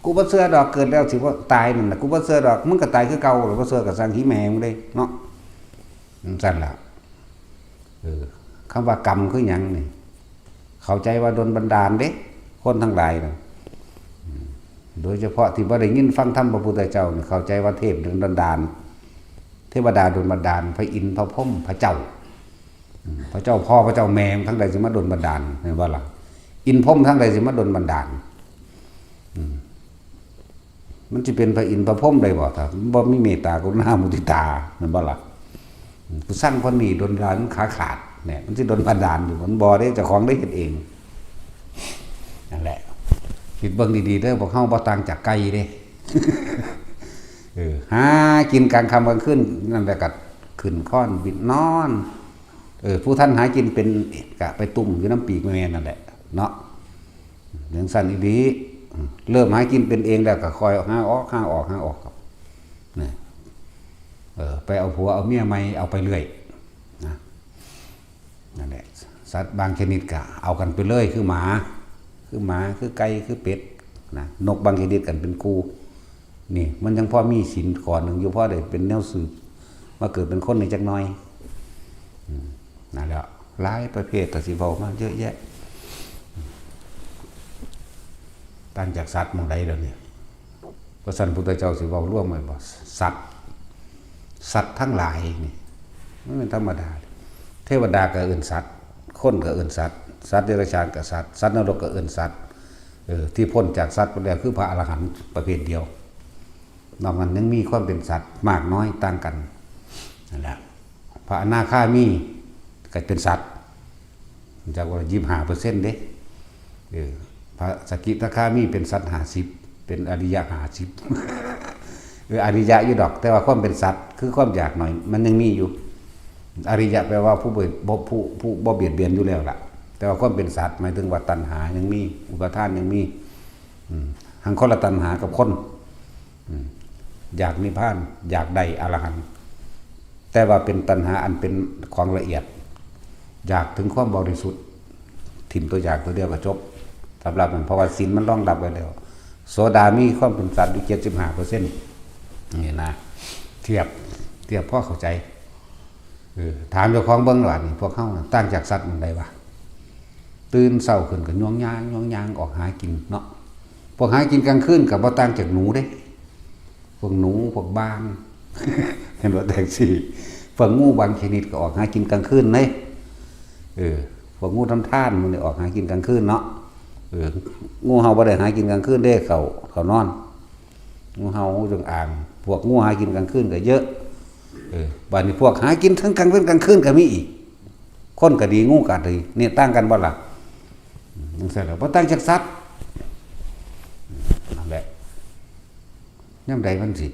กูบ่เชื่อดอก เกิดแล้วสิบ่ตายนั่นน่ะ กูบ่เชื่อดอก มึงก็ตายคือเก่าล่ะ บ่เชื่อก็ซ่าง หีแม่มึงเด้เนาะ จั่งซั่นล่ะ เออ คำว่ากรรมคือหยังนี่ เข้าใจว่าดลบันดาลเด้ คนทั้งหลายน่ะ อืม โดยเฉพาะที่บ่ได้ยินฟังธรรมพระพุทธเจ้านี่ เข้าใจว่าเทพดลบันดาล เทวดาดลบันดาล พระอินทร์ พระพรหม พระเจ้า อืม พระเจ้าพ่อ พระเจ้าแม่ ทั้งใดสิมาดลบันดาล แม่นบ่ล่ะ อินทร์พรหมทั้งใดสิมาดลบันดาล อืม มันสิเป็นพระอินทร์พระพรหมได้บ่ ถ้ามันบ่มีเมตตากรุณามุทิตา แม่นบ่ล่ะ อืม กูซ่างคนนี้ดลบันดาลขาขาด เนี่ย มันสิดลบันดาลอยู่ มันบ่เด้ เจ้าของได้เฮ็ดเอง นั่นแหละ คิดเบิ่งดีๆเด้อ พวกเฮาบ่ต่างจากไก่เด้ เออ หากินกลางค่ำกลางคืน นั่นแหละก็ขึ้นค้อนบินนอน เออ ผู้ทันหากินเป็นก็ไปตุ้มอยู่นำปีกแม่นั่นแหละ เนาะ จั่งซั่นอีหลี เริ่มหากินเป็นเองแล้วก็ค่อยหาออก หาออก หาออก นะ เออ ไปเอาผัวเอาเมียใหม่ เอาไปเรื่อย นะ นั่นแหละ สัตว์บางชนิดก็เอากันไปเลย คือหมา คือหมา คือไก่ คือเป็ด นะ นกบางชนิดกันเป็นคู่ นี่ มันยังพอมีศีลข้อหนึ่งอยู่ พอได้เป็นแนวสืบ มาเกิดเป็นคนนี่จักหน่อย อืม นั่นแหละ หลายประเภทก็สิเว้ามาเยอะแยะ ต่างจากสัตว์หม่องใดเดี๋ยวนี้ เพราะฉะนั้นพุทธเจ้าสิเว้ารวมไว้บ่ สัตว์ สัตว์ทั้งหลายนี่ มันเป็นธรรมดา เทวดาก็เอิ้นสัตว์ คนก็เอิ้นสัตว์ สัตว์เดรัจฉานก็สัตว์ สัตว์นรกก็เอิ้นสัตว์ เออ ที่พ้นจากสัตว์ไปแล้วคือพระอรหันต์ประเภทเดียว นอกนั้นยังมีความเป็นสัตว์มากน้อยต่างกัน นั่นแหละ พระอนาคามีก็เป็นสัตว์ จักว่า ยี่สิบห้าเปอร์เซ็นต์ เด้ เออ พระสกิทาคามีเป็นสัตว์ ห้าสิบ เป็นอริยะ ห้าสิบ เออ อริยะอยู่ดอก แต่ว่าความเป็นสัตว์ คือความอยากหน่อย มันยังมีอยู่ อริยะแปลว่าผู้บ่ บ่ ผู้ ผู้บ่เบียดเบียนอยู่แล้วล่ะ แต่ว่าความเป็นสัตว์ หมายถึงว่าตัณหายังมี อุปาทานยังมี อืม หั้งคนละตัณหากับคน อืม อยากนิพพาน อยากได้อรหันต์ แต่ว่าเป็นตัณหาอันเป็นของละเอียด อยากถึงความบริสุทธิ์ ถิ่มตัวอยากตัวเดียวก็จบ สำหรับมัน เพราะว่าศีลมันรองรับไว้แล้ว โสดามีความเป็นสัตว์อยู่ เจ็ดสิบห้าเปอร์เซ็นต์ นี่นะ เทียบ เทียบพอเข้าใจ เออ ถามเจ้าของเบิ่งล่ะ นี่ พวกเฮาน่ะ ต่างจากสัตว์หม่องใดวะ ตื่นเช้าขึ้นก็ย่องย่าง ย่องย่างออกหากินเนาะ พวกหากินกลางคืนก็บ่ต่างจากหนูเด้ พวกหนู พวกบ้าง เห็นบ่ แท็กซี่ พวกงูบางชนิดก็ออกหากินกลางคืนเด้ เออ พวกงูทำท่านมันนี่ออกหากินกลางคืนเนาะ เออ งูเห่าบ่ได้หากินกลางคืนเด้ เขา เขานอน งูเห่า งูจงอาง พวกงูหากินกลางคืนก็เยอะ เออ บัดนี้พวกหากินทั้งกลางวันกลางคืนก็มีอีก คนก็ดี งูก็ดี เนี่ยต่างกันบ่ล่ะ อืม จั่งซั่นล่ะ บ่ต่างจากสัตว์ นั่นแหละ ยามใดมันสิ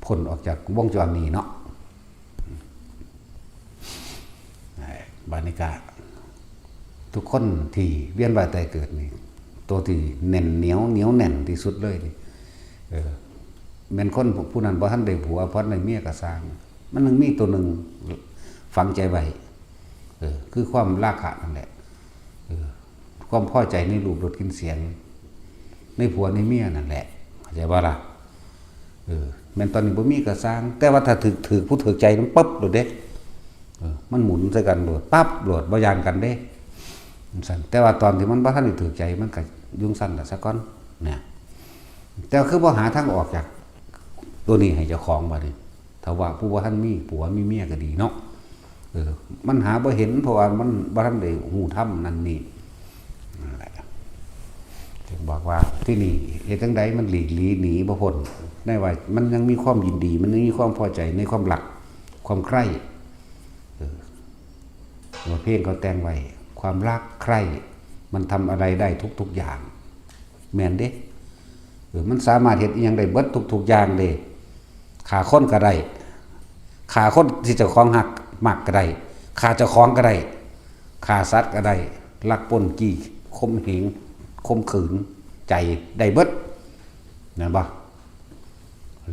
พ้นออกจากวงจรนี้เนาะ บัดนี้ก็ ทุกคนที่เวียนว่ายตายเกิดนี่ ตัวที่แน่นเหนียว เหนียวแน่นที่สุดเลยนี่ เออ แม่นคนผู้นั้นบ่ทันได้ผัว บ่ทันได้เมียก็ซ่าง มันยังมีตัวหนึ่งฝังใจไว้ เออ คือความราคะนั่นแหละ เออ ความพอใจในรูปรสกลิ่นเสียง ในผัวในเมียนั่นแหละ เข้าใจบ่ล่ะ เออ แม่นตอนนี้บ่มีก็ซ่าง แต่ว่าถ้าถืก ถืกผู้ถืกใจมันปั๊บโลดเด้ เออ มันหมุนใส่กันโลด ปั๊บโลด บ่ย้านกันเด้ จั่งซั่น แต่ว่าตอนที่มันบ่ทันได้ถืกใจ มันก็อยู่จั่งซั่นล่ะซะก่อน นะ แต่คือบ่หาทางออกจากตัวนี้ให้เจ้าของบัดนี้ ถ้าว่าผู้บ่ทันมีผัวมีเมียก็ดีเนาะ เออ มันหาบ่เห็น เพราะว่ามันบ่ทันได้ฮู้ธรรมนั่นนี่ นั่นแหละ จึงบอกว่าที่นี่เฮ็ดจั่งใดมันหลีกหลีหนีบ่พ้น ในว่ามันยังมีความยินดี มันยังมีความพอใจในความรัก ความใคร่ เออ เนื้อเพลงเขาแต่งไว้ ความรักใคร่ มันทำอะไรได้ทุกๆอย่าง แม่นเด้ เออ มันสามารถเฮ็ดอิหยังได้เบิดทุกๆอย่างเด้ ฆ่าคนก็ได้ ฆ่าคนที่เจ้าของฮัก มักก็ได้ ฆ่าเจ้าของก็ได้ ฆ่าสัตว์ก็ได้ ลักปล้นจี้ ข่มเหง ข่มขืน ใจ ได้เบิด แม่นบ่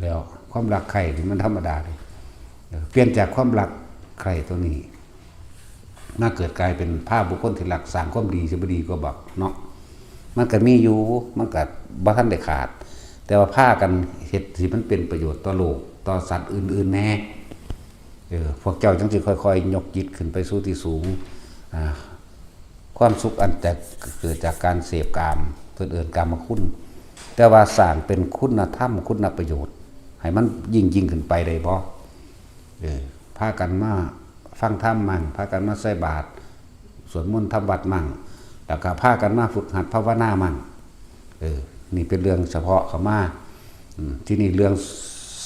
แล้วความรักใคร่นี่มันธรรมดาเด้ เออ เปลี่ยนจากความรักใคร่ตัวนี้ มาเกิดกลายเป็นพาบุคคลที่รัก สร้างความดีสิบ่ดีกว่าบ่เนาะ มันก็มีอยู่ มันก็บ่ทันได้ขาด แต่ว่าพากันเฮ็ดสิมันเป็นประโยชน์ต่อโลก ต่อสัตว์อื่นๆแหน่ เออ พวกเจ้าจังสิค่อยๆยกจิตขึ้นไปสู่ที่สูง อ่า ความสุขอันจะเกิดจากการเสพกาม เพิ่นเอิ้นกามคุณ แต่ว่าสร้างเป็นคุณธรรม คุณประโยชน์ ให้มันยิ่งๆขึ้นไปได้บ่ เออ พากันมาฟังธรรมมั่ง พากันมาใส่บาตร สวดมนต์ทำวัตรมั่ง แล้วก็พากันมาฝึกหัดภาวนามั่ง เออ นี่เป็นเรื่องเฉพาะเข้ามา อืม ที่นี่เรื่อง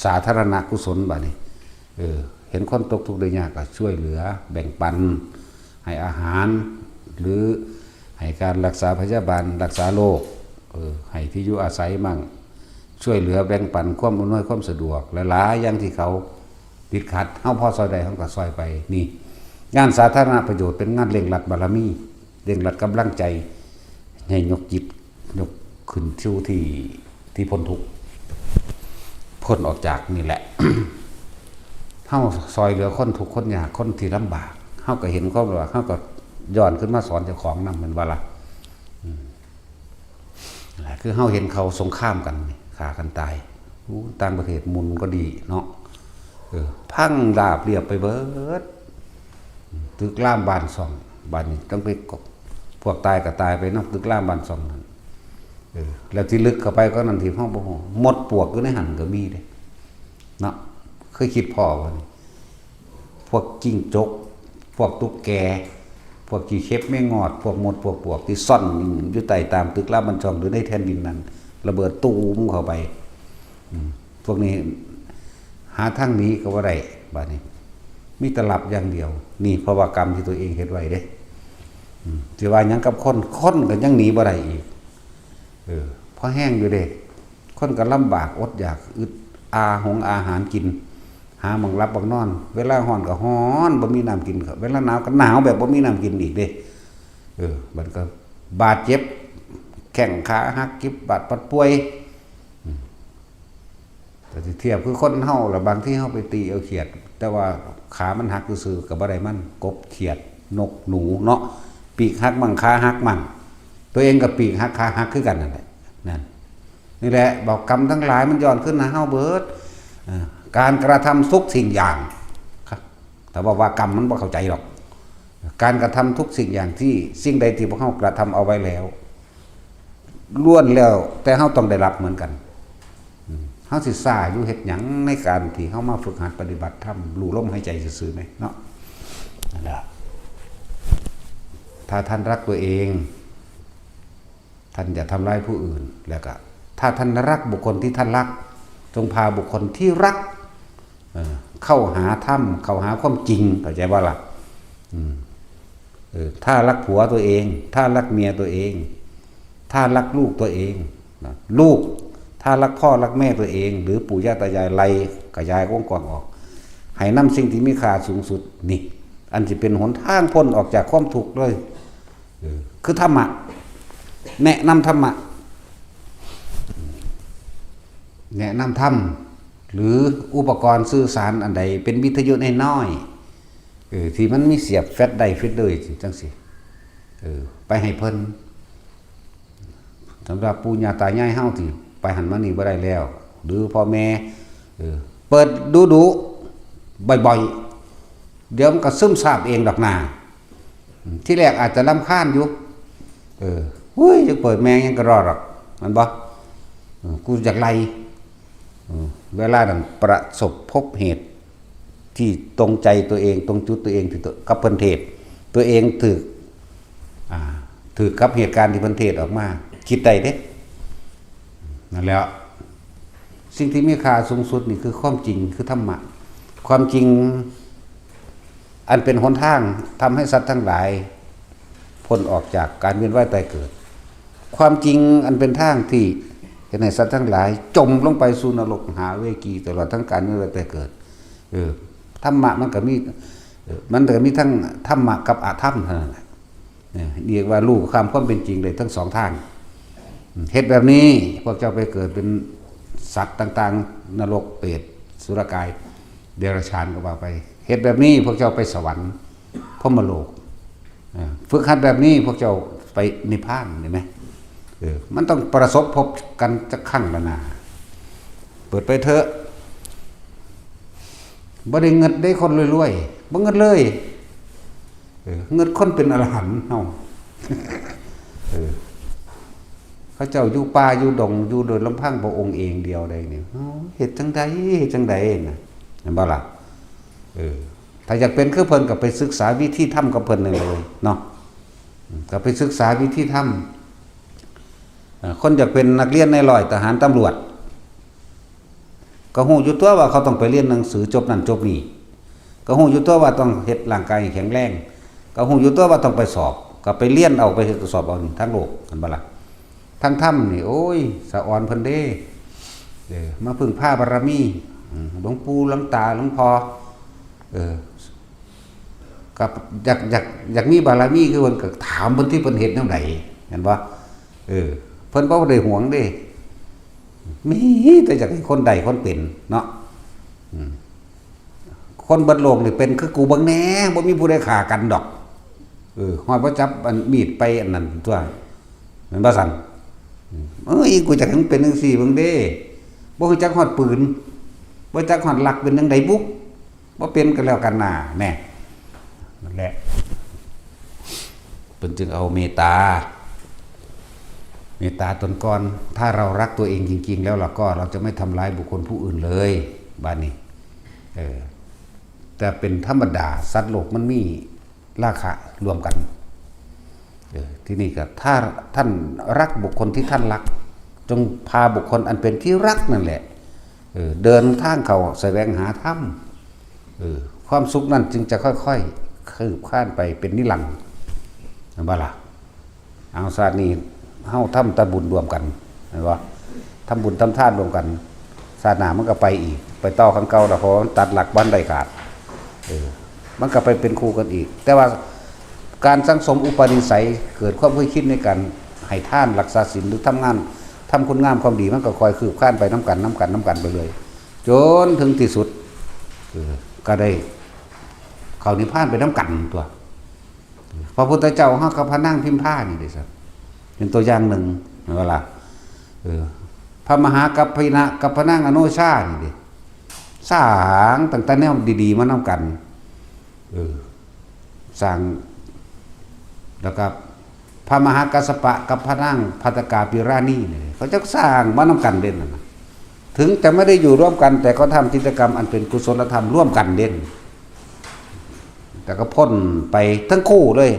สาธารณกุศลบัดนี้ เออ เห็นคนตกทุกข์ได้ยากก็ช่วยเหลือ แบ่งปัน ให้อาหาร หรือให้การรักษาพยาบาล รักษาโรค เออ ให้ที่อยู่อาศัยมั่ง ช่วยเหลือแบ่งปันความอำนวยความสะดวก หลายๆอย่างที่เขาติดขัด เฮาพอซอยได้ เฮาก็ซอยไป นี่ งานสาธารณประโยชน์เป็นงานเร่งรัดบารมี เร่งรัดกำลังใจ ให้ยกจิต ยกขึ้นสู่ที่ ที่พ้นทุกข์ พ้นออกจากนี่แหละ เฮาซอยเหลือคนทุกข์คนยาก คนที่ลำบาก เฮาก็เห็นความลำบาก เฮาก็ย้อนขึ้นมาสอนเจ้าของนำ แม่นบ่ล่ะ อืม นั่นแหละ คือเฮาเห็นเขาสงครามกันนี่ ฆ่ากันตาย อู้ ต่างประเทศหมุนก็ดีเนาะ เออ พังราบเรียบไปเบิด ตึกรามบ้านช่อง บ้านนี้ต้องไปกบ พวกตายก็ตายไปนำตึกรามบ้านช่องนั่น เออ แล้วที่ลึกเข้าไปก็นั่นที่เฮาบ่ฮู้ มดปลวกอยู่ในหั่นก็มีเด้ เนาะ เคยคิดพ้อบ่นี่ พวกจิ้งจก พวกตุ๊กแก พวกขี้เข็บแมงงอด พวกมด พวกปลวกที่ซ่อนอยู่ใต้ตามตึกรามบ้านช่องหรือในแท่นดินนั้น ระเบิดตูมเข้าไป อืม พวกนี้หาทางหนีก็บ่ได้ บัดนี้ มีแต่หลับอย่างเดียว นี่เพราะว่ากรรมที่ตัวเองเฮ็ดไว้เด้ อืม สิว่าหยังกับคน คนก็ยังหนีบ่ได้อีก เออ พอแห้งอยู่เด้ คนก็ลำบากอดอยาก อึดอาหงอาหารกิน หาหม่องหลับหม่องนอน เวลาฮ้อนก็ฮ้อน บ่มีน้ำกิน เวลาหนาวก็หนาวแบบบ่มีน้ำกินอีกเด้ เออ มันก็บาดเจ็บ แข้งขาหัก เจ็บบาดปัดป่วย อืม แต่สิเทียบคือคนเฮาล่ะ บางทีเฮาไปตีเอาเขียด แต่ว่าขามันหักซื่อๆก็บ่ได้มัน กบ เขียด นก หนูเนาะ ปีกหักมั่ง ขาหักมั่ง ตัวเองก็ปีกหัก ขาหักคือกันนั่นแหละ นั่น นี่แหละ บอกกรรมทั้งหลายมันย้อนขึ้นหาเฮาเบิด เอ่อ การกระทำทุกสิ่งอย่าง ครับ แต่ว่า ว่ากรรมมันบ่เข้าใจหรอก การกระทำทุกสิ่งอย่างที่ สิ่งใดที่พวกเฮากระทำเอาไว้แล้ว ล้วนแล้วแต่เฮาต้องได้รับเหมือนกัน อืม เฮาสิซ่าอยู่เฮ็ดหยังในการที่เฮามาฝึกหัดปฏิบัติธรรม รู้ลมหายใจซื่อๆแหมเนาะ นั่นแหละ ถ้าท่านรักตัวเอง ท่านอย่าทำร้ายผู้อื่น แล้วก็ ถ้าท่านรักบุคคลที่ท่านรัก จงพาบุคคลที่รัก เอ่อ เข้าหาธรรม เข้าหาความจริง เข้าใจบ่ล่ะ อืม เออ ถ้ารักผัวตัวเอง ถ้ารักเมียตัวเอง ถ้ารักลูกตัวเอง นะ ลูก ถ้ารักพ่อรักแม่ตัวเอง หรือปู่ย่าตายาย ไล่ขยายวงกว้างออก ให้นำสิ่งที่มีค่าสูงสุด นี่ อันสิเป็นหนทางพ้นออกจากความทุกข์เลย เออ คือธรรมะ แนะนำธรรมะ แนะนำธรรม หรืออุปกรณ์สื่อสารอันใด เป็นวิทยุน้อยๆ เออ ที่มันมีเสียบแฟลชไดรฟ์ แฟลชเลย จังซี่ เออ ไปให้เพิ่น สำหรับปู่ย่าตายายเฮาที่ไปหั้นมานี่บ่ได้แล้ว หรือพ่อแม่ เออ เปิดดุๆ บ่อยๆ เดี๋ยวมันก็ซึมซาบเองดอกนา อืม ที่แรกอาจจะรำคาญอยู่ เออ "อุ้ย จะเปิดแม่งยังกะรอดหรอก มันบ่ เออ กูอยากไล่" อืม เวลานั้นประสบพบเหตุที่ตรงใจตัวเอง ตรงจุดตัวเองที่ตัว กับเพิ่นเทศน์ ตัวเองถืก อ่า ถืกกับเหตุการณ์ที่เพิ่นเทศน์ออกมา คิดได้เด้ นั่นแหละ สิ่งที่มีค่าสูงสุดนี่คือความจริง คือธรรมะ ความจริง อันเป็นหนทางทำให้สัตว์ทั้งหลาย พ้นออกจากการเวียนว่ายตายเกิด ความจริงอันเป็นทางที่เฮ็ดให้สัตว์ทั้งหลาย จมลงไปสู่นรกหาเวกี ตลอดทั้งการเวียนว่ายตายเกิด เออ ธรรมะมันก็มี เออ มันก็มีทั้งธรรมะกับอธรรมเท่านั้นแหละ เออ เรียกว่ารู้ข้ามความเป็นจริงได้ทั้งสองทาง อืม เฮ็ดแบบนี้ พวกเจ้าไปเกิดเป็นสัตว์ต่างๆ นรก เปรต สุรกาย เดรัจฉานก็ว่าไป เฮ็ดแบบนี้ พวกเจ้าไปสวรรค์ พรหมโลก เออ ฝึกหัดแบบนี้ พวกเจ้าไปนิพพาน เห็นไหม เออ มันต้องประสบพบกันจักครั้งแล้วนะ เปิดไปเถอะ บ่ได้เงินได้คนรวยๆ บ่เงินเลย เออ เงินคนเป็นอรหันต์เฮา เออ เขาเจ้าอยู่ป่าอยู่ดง อยู่โดยลำพังพระองค์เองเดียวได้นี่ เอ้า เฮ็ดจั่งใด เฮ็ดจั่งใดนะ เห็นบ่ล่ะ เออ ถ้าอยากเป็นคือเพิ่นก็ไปศึกษาวิธีธรรมกับเพิ่นนั่นเลยเนาะ อืม ก็ไปศึกษาวิธีธรรม เอ่อ คนอยากเป็นนักเรียนนายร้อย ทหาร ตำรวจ ก็ฮู้อยู่ตัวว่าเขาต้องไปเรียนหนังสือจบนั่นจบนี่ ก็ฮู้อยู่ตัวว่าต้องเฮ็ดร่างกายให้แข็งแรง ก็ฮู้อยู่ตัวว่าต้องไปสอบ ก็ไปเรียนเอา ไปเฮ็ดสอบเอานี่ ทั้งโลก เห็นบ่ล่ะ ทั้งธรรมนี่ โอ้ย สะออนเพิ่นเด้ เออ มาพึ่งพาบารมี อืม หลวงปู่ หลวงตา หลวงพ่อ เออ ก็อยาก อยาก อยากมีบารมีคือเพิ่น ก็ถามเพิ่นที่เพิ่นเฮ็ดแนวใด เห็นบ่ เออ เพิ่นบ่ได้หวงเด้ มีแต่อยากให้คนได้คนเป็นเนาะ อืม คนเบิดโลกนี่เป็นคือกูเบิ่งแหน่ บ่มีผู้ใดฆ่ากันดอก เออ ฮอดบ่จับอันมีดไปอันนั้นตัว แม่นบ่ซั่น อืม เอ้ย กูอยากให้มึงเป็นจั่งซี้เบิ่งเด้ บ่ฮู้จักฮอดปืน บ่จักฮอดหลักเป็นจั่งใดบุ บ่เป็นก็แล้วกันน่า แน่ นั่นแหละ เพิ่นจึงเอาเมตตา เมตตาตนก่อน ถ้าเรารักตัวเองจริงๆ แล้วล่ะก็ เราจะไม่ทำร้ายบุคคลผู้อื่นเลย บาดนี้ เออ แต่เป็นธรรมดา สัตว์โลกมันมีราคะร่วมกัน เออ ทีนี้ก็ ถ้าท่านรักบุคคลที่ท่านรัก จงพาบุคคลอันเป็นที่รักนั่นแหละ เออ เดินทางเข้าแสวงหาธรรม เออ ความสุขนั่นจึงจะค่อยๆ คืบคลานไปเป็นนิรันดร์ เห็นบ่ล่ะ เอา ชาตินี้เฮาทำแต่บุญร่วมกัน เห็นบ่ ทำบุญทำทานร่วมกัน ชาติหน้ามันก็ไปอีก ไปต่อคันเก่าล่ะ เพราะว่ามันตัดหลักบ่ทันได้ขาด เออ มันก็ไปเป็นคู่กันอีก แต่ว่าการสั่งสมอุปนิสัย เกิดความเคยชินในการให้ทาน รักษาศีล หรือทำงาน ทำคุณงามความดี มันก็ค่อยคืบคลานไปนำกัน นำกัน นำกันไปเลย จนถึงที่สุด เออ ก็ได้เข้านิพพานไปนำกันตัว พระพุทธเจ้าเฮากับพระนางพิมพานี่เด้ซั่น เป็นตัวอย่างหนึ่ง เห็นบ่ล่ะ เออ พระมหากัปปินะกับพระนางอโนชานี่เด้ สร้างตั้งแต่แนวดีๆ มานำกัน เออ สร้าง แล้วก็พระมหากัสสปะกับพระนางภัททกาปิรานีนี่ เขาจะสร้างมานำกันเด้นั่นน่ะ ถึงจะไม่ได้อยู่ร่วมกัน แต่ก็ทำกิจกรรมอันเป็นกุศลธรรมร่วมกันเด่น แต่ก็พ้นไปทั้งคู่เลย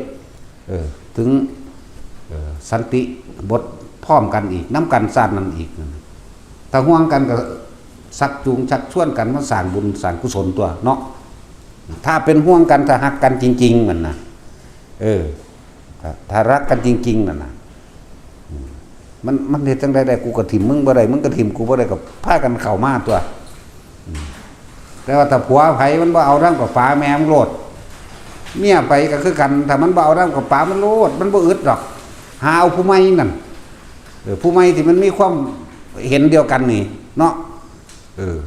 เออ ถึง เออ สันติบทพร้อมกันอีก นำกันชาตินั้นอีก ถ้าห่วงกันก็ชักจูงชักชวนกันมาสร้างบุญสร้างกุศลตัวเนาะ ถ้าเป็นห่วงกัน ถ้าฮักกันจริงๆ นั่นนะ เออ ถ้า ถ้ารักกันจริงๆ นั่นนะ อืม มัน มันเฮ็ดจั่งใดได้ กูก็ถิ่มมึงบ่ได้ มึงก็ถิ่มกูบ่ได้ ก็พากันเข้ามาตัว อืม แต่ว่าถ้าผัวไผมันบ่เอานำก็ป๋าแม่มันโลด เมียไปก็คือกัน ถ้ามันบ่เอานำก็ป๋ามันโลด มันบ่อึดดอก หาเอาผู้ใหม่นั่น เออ ผู้ใหม่ที่มันมีความเห็นเดียวกันนี่เนาะ เออ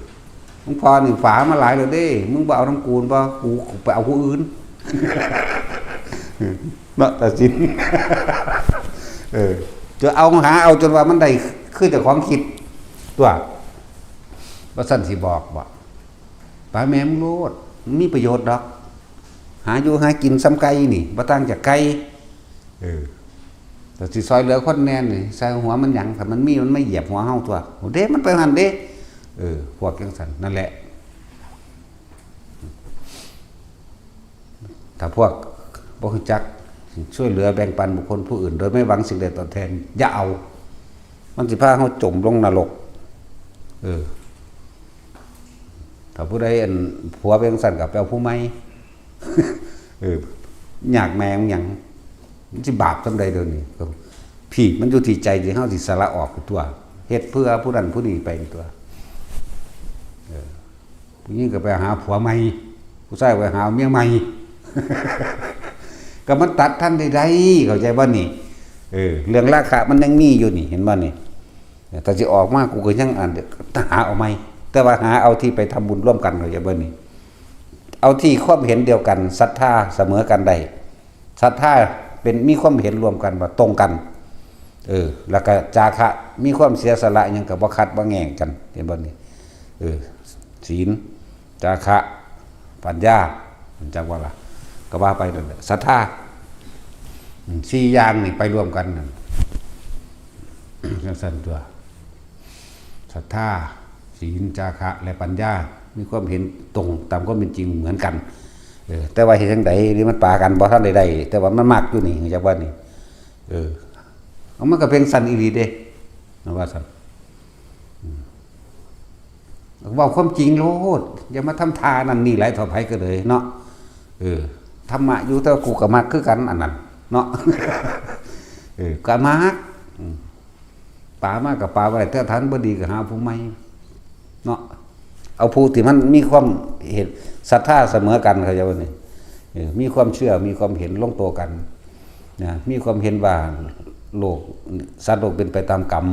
หลวงพ่อนี่ป๋ามาหลายแล้วเด้ มึงบ่เอานำกูบ่ กู กูไปเอาผู้อื่น เนาะ ตัดสิน เออ จะเอาหาเอาจนว่ามันได้คือเจ้าของคิดตัว ว่าซั่นสิบอกบ่ ป๋าแม่มึงโลด มันมีประโยชน์ดอก หาอยู่หากินส่ำไก่นี่ บ่ต่างจากไก่ เออ แต่สิซอยเหลือคนแหน่นี่ ใส่หัวมันหยัง ถ้ามันมีมันมาเหยียบหัวเฮาตัว โอ้เด้ มันไปหั่นเด้ เออ พวกจั่งซั่น นั่นแหละ ถ้าพวกบ่รู้จักช่วยเหลือแบ่งปันบุคคลผู้อื่น โดยไม่หวังสิ่งใดตอบแทน อย่าเอา มันสิพาเฮาจมลงนรก เออ ถ้าผู้ใดอันผัวเป็นจั่งซั่นก็ไปเอาผู้ใหม่ เออ ยากแม่งหยัง มันสิบาปส่ำใดเดี๋ยวนี้ ผิดมันอยู่ที่ใจที่เฮาสิสละออกตัว เฮ็ดเพื่อผู้นั้นผู้นี้ไปตัว เออ ผู้หญิงก็ไปหาผัวใหม่ ผู้ชายไปหาเมียใหม่ ก็มันตัดทันได้ใด เข้าใจบ่นี่ เออ เรื่องราคะมันยังมีอยู่นี่ เห็นบ่นี่ ถ้าสิออกมากูก็ยังอันเดียว หาเอาใหม่ แต่ว่าหาเอาที่ไปทำบุญร่วมกัน เข้าใจบ่นี่ เอาที่ความเห็นเดียวกัน ศรัทธาเสมอกันได้ ศรัทธาเป็น มีความเห็นร่วมกันว่าตรงกัน เออ แล้วก็จาคะ มีความเสียสละหยังก็บ่ขัดบ่แย้งกัน เห็นบ่นี่ เออ ศีล จาคะ ปัญญา จักว่าล่ะ ก็ว่าไปนั่นแหละ ศรัทธา อืม สี่อย่างนี่ไปรวมกันนั่น จังซั่นตัว ศรัทธา ศีล จาคะ และปัญญา มีความเห็นตรงตามความเป็นจริงเหมือนกัน เออ แต่ว่าเฮ็ดจั่งใด๋ นี่มันปากันบ่ทันได้ได้ แต่ว่ามันมักอยู่นี่ จักว่านี่ เออ เอามันก็เป็นซั่นอีหลีเด้ นะว่าซั่น อืม เว้าความจริงโลด อย่ามาทำท่านั่นนี่หลายเท่าไผก็เลยเนาะ เออ ธรรมะอยู่ แต่ว่ากูก็มักคือกันอันนั้นเนาะ เออ ก็มัก อืม ปามาก็ปาบ่ได้ แต่ถ้ามันบ่ดีก็หาผู้ใหม่เนาะ เอาผู้ที่มันมีความเห็นศรัทธาเสมอกัน เข้าใจบ่นี่ เออ มีความเชื่อ มีความเห็นลงตัวกัน นะ มีความเห็นว่าโลก สัตว์โลกเป็นไปตามกรรม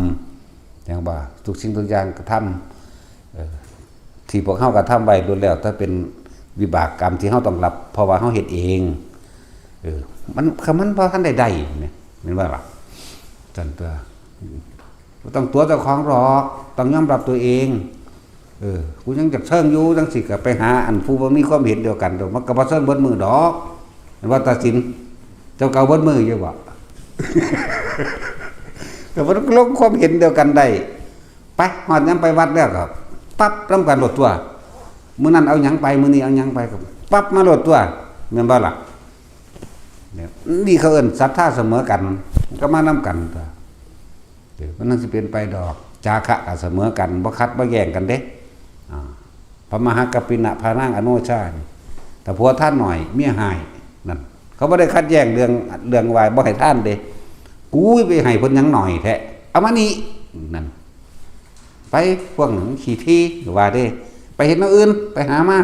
อย่างว่าทุกสิ่งทุกอย่างกระทำ เอ่อ ที่พวกเฮากระทำไว้ล้วนแล้วแต่เป็นวิบากกรรมที่เฮาต้องรับ เพราะว่าเฮาเฮ็ดเอง เออ มัน คันมันบ่ทันได้ได้เนี่ย แม่นบ่ล่ะ ซั่นตัว บ่ต้องตั๋วเจ้าของหรอก ต้องยอมรับตัวเอง เออ กูยังจักเซิงอยู่ จังซี้ก็ไปหาอันผู้บ่มีความเห็นเดียวกันโดด มันก็บ่เซิงเบิดมื้อดอก แม่นว่าตัดสิน เจ้าเก่าเบิดมื้ออยู่บ่ แต่ว่าลงความเห็นเดียวกันได้ ไป ฮอดยามไปวัดแล้วก็ ปั๊บ นำกันโลดตั๊ว มื้อนั้นเอาหยังไป มื้อนี้เอาหยังไปก็ ปั๊บ มาโลดตั๊ว แม่นบ่ล่ะ เนี่ย นี่เขาเอิ้นศรัทธาเสมอกัน ก็มานำกันตั๊ว เออ มันนั่นสิเป็นไปดอก จาคะก็เสมอกัน บ่ขัดบ่แย้งกันเด้ อ่า พระมหากัปปินะ พระนางอโนชานี่ แต่ผัวทานหน่อย เมียหาย นั่น เขาบ่ได้ขัดแย้งเรื่อง เรื่องว่าบ่ให้ทานเด้ กูไปให้เพิ่นหยังหน่อยแท้ เอามานี่ นั่น ไป พวกหนึ่งขี้ทีว่าเด้ ไปเฮ็ดแนวอื่น ไปหามา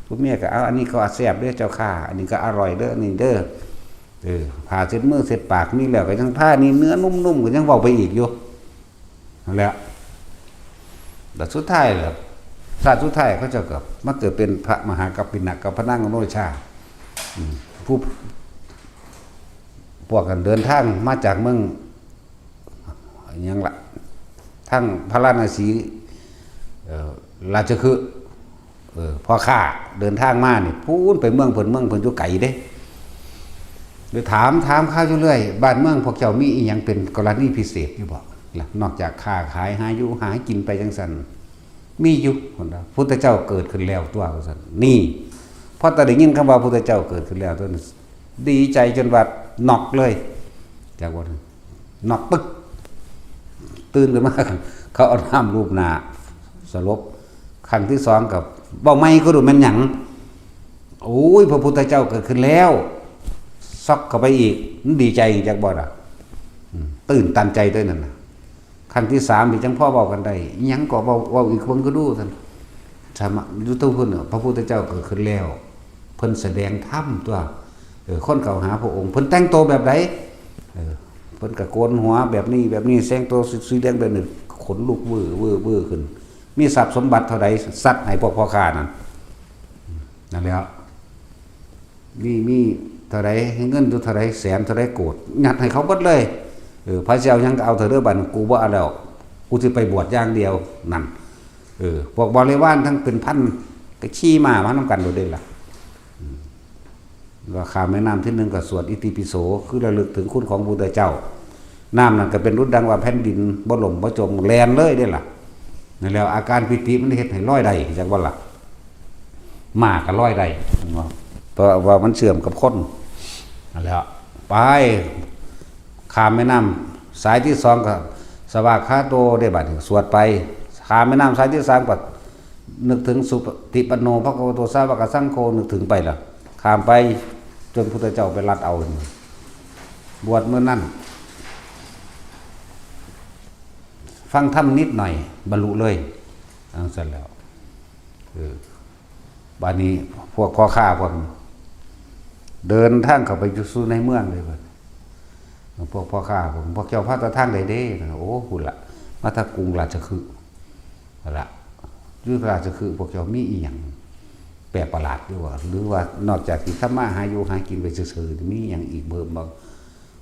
ผู้เมียก็เอา อันนี้ก็แซ่บเด้อเจ้าข้า อันนี้ก็อร่อยเด้อ อันนี้เด้อ เออ ผ้าเช็ดมือเช็ดปากมีแล้วก็ยังทา นี่เนื้อนุ่มๆ ก็ยังเว้าไปอีกอยู่ นั่นแหละ แล้วสุดท้ายล่ะ ชาติสุดท้ายเขาเจ้าก็มาเกิดเป็นพระมหากัปปินะกับพระนางอโนชา อืม ผู้ พวกกันเดินทางมาจากเมือง อิหยังล่ะ ทางพาราณสี เอ่อ ราชคฤห์ เออ พ่อค้าเดินทางมานี่ พู้นไปเมืองเพิ่น เมืองเพิ่นอยู่ไกลเด้ เลยถาม ถามข่าวอยู่เรื่อย บ้านเมืองพวกเจ้ามีอิหยังเป็นกรณีพิเศษอยู่บ่ล่ะ นอกจากค้าขายหาอยู่หากินไปจังซั่น มีอยู่ พุทธเจ้าเกิดขึ้นแล้วตั๊ว ว่าซั่น นี่ พอแต่ได้ยินคำว่าพุทธเจ้าเกิดขึ้นแล้วตั๊ว ดีใจจนว่าน็อกเลย จักว่า น็อกปึ๊ก ตื่นขึ้นมา เขาเอาน้ำลูบหน้า สลบ ครั้งที่สองก็เว้าใหม่ก็ดูแม่นหยัง โอ้ย พระพุทธเจ้าเกิดขึ้นแล้ว ช็อกเข้าไปอีก มันดีใจจักบ่ล่ะ อืม ตื่นตันใจตั๊วนั่นน่ะ ครั้งที่สามนี่จังพอเว้ากันได้ อิหยังก็เว้า เว้าอีกเบิ่งก็ดูซั่น สามารถ อยู่ตรงพุ้นน่ะ พระพุทธเจ้าเกิดขึ้นแล้ว เพิ่นแสดงธรรมตั๊ว เออ คนเข้าหาพระองค์ เพิ่นแต่งตัวแบบใด เออ เพิ่นก็โกนหัวแบบนี้ แบบนี้ แต่งตัวสีแดงแบบนี้ ขนลุกเว่อเว่อเว่อขึ้น มีทรัพย์สมบัติเท่าใด ซัดให้พวกพ่อค้านั่น นั่นแหละ มี มีเท่าใด เงินอยู่เท่าใด แสนเท่าใดโกด ยัดให้เขาเบิดเลย เออ ไผสิเอาหยังก็เอาเถาะเด้อ บัดนี้กูบ่เอาแล้ว กูสิไปบวชอย่างเดียว นั่น เออ พวกบริวารทั้งเป็นพัน ก็ขี่ม้ามานำกันโลดเด้ล่ะ อืม ว่าข้ามแม่น้ำทีหนึ่งก็สวดอิติปิโส คือระลึกถึงคุณของพระพุทธเจ้า น้ำนั่นก็เป็นดุจดังว่าแผ่นดินบ่ล่มบ่จม แล่นเลยเด้ล่ะ นั่นแหละ อาการปีติมันเฮ็ดให้ลอยได้ จักบ่ล่ะ ม้าก็ลอยได้ เพราะว่ามันเชื่อมกับคน นั่นแหละ ไป ข้ามแม่น้ำสายที่สองก็สวากขาโตเด้ บัดนี้สวดไป ข้ามแม่น้ำสายที่สามก็นึกถึงสุปฏิปันโน ภควโต สาวกสังโฆ นึกถึงไปล่ะ ข้ามไปจนพุทธเจ้าไปลัดเอา บวชมื้อนั้น ฟังธรรมนิดหน่อย บรรลุเลย จังซั่นแล้ว เออ บัดนี้พวกพ่อค้าพวกเดินทางเข้าไปอยู่สู่ในเมืองเลยบัด พวกพ่อค้าพวก พวกเจ้าพาแต่ทางใดเด้ โอ้ พุ้นล่ะ มาทางกรุงราชคฤห์ พุ้นล่ะ อยู่ราชคฤห์พวกเจ้ามีอิหยังแปลกประหลาดอยู่บ่ หรือว่านอกจากที่ทำมาหาอยู่หากินไปซื่อๆ มีอิหยังอีกเพิ่มบ่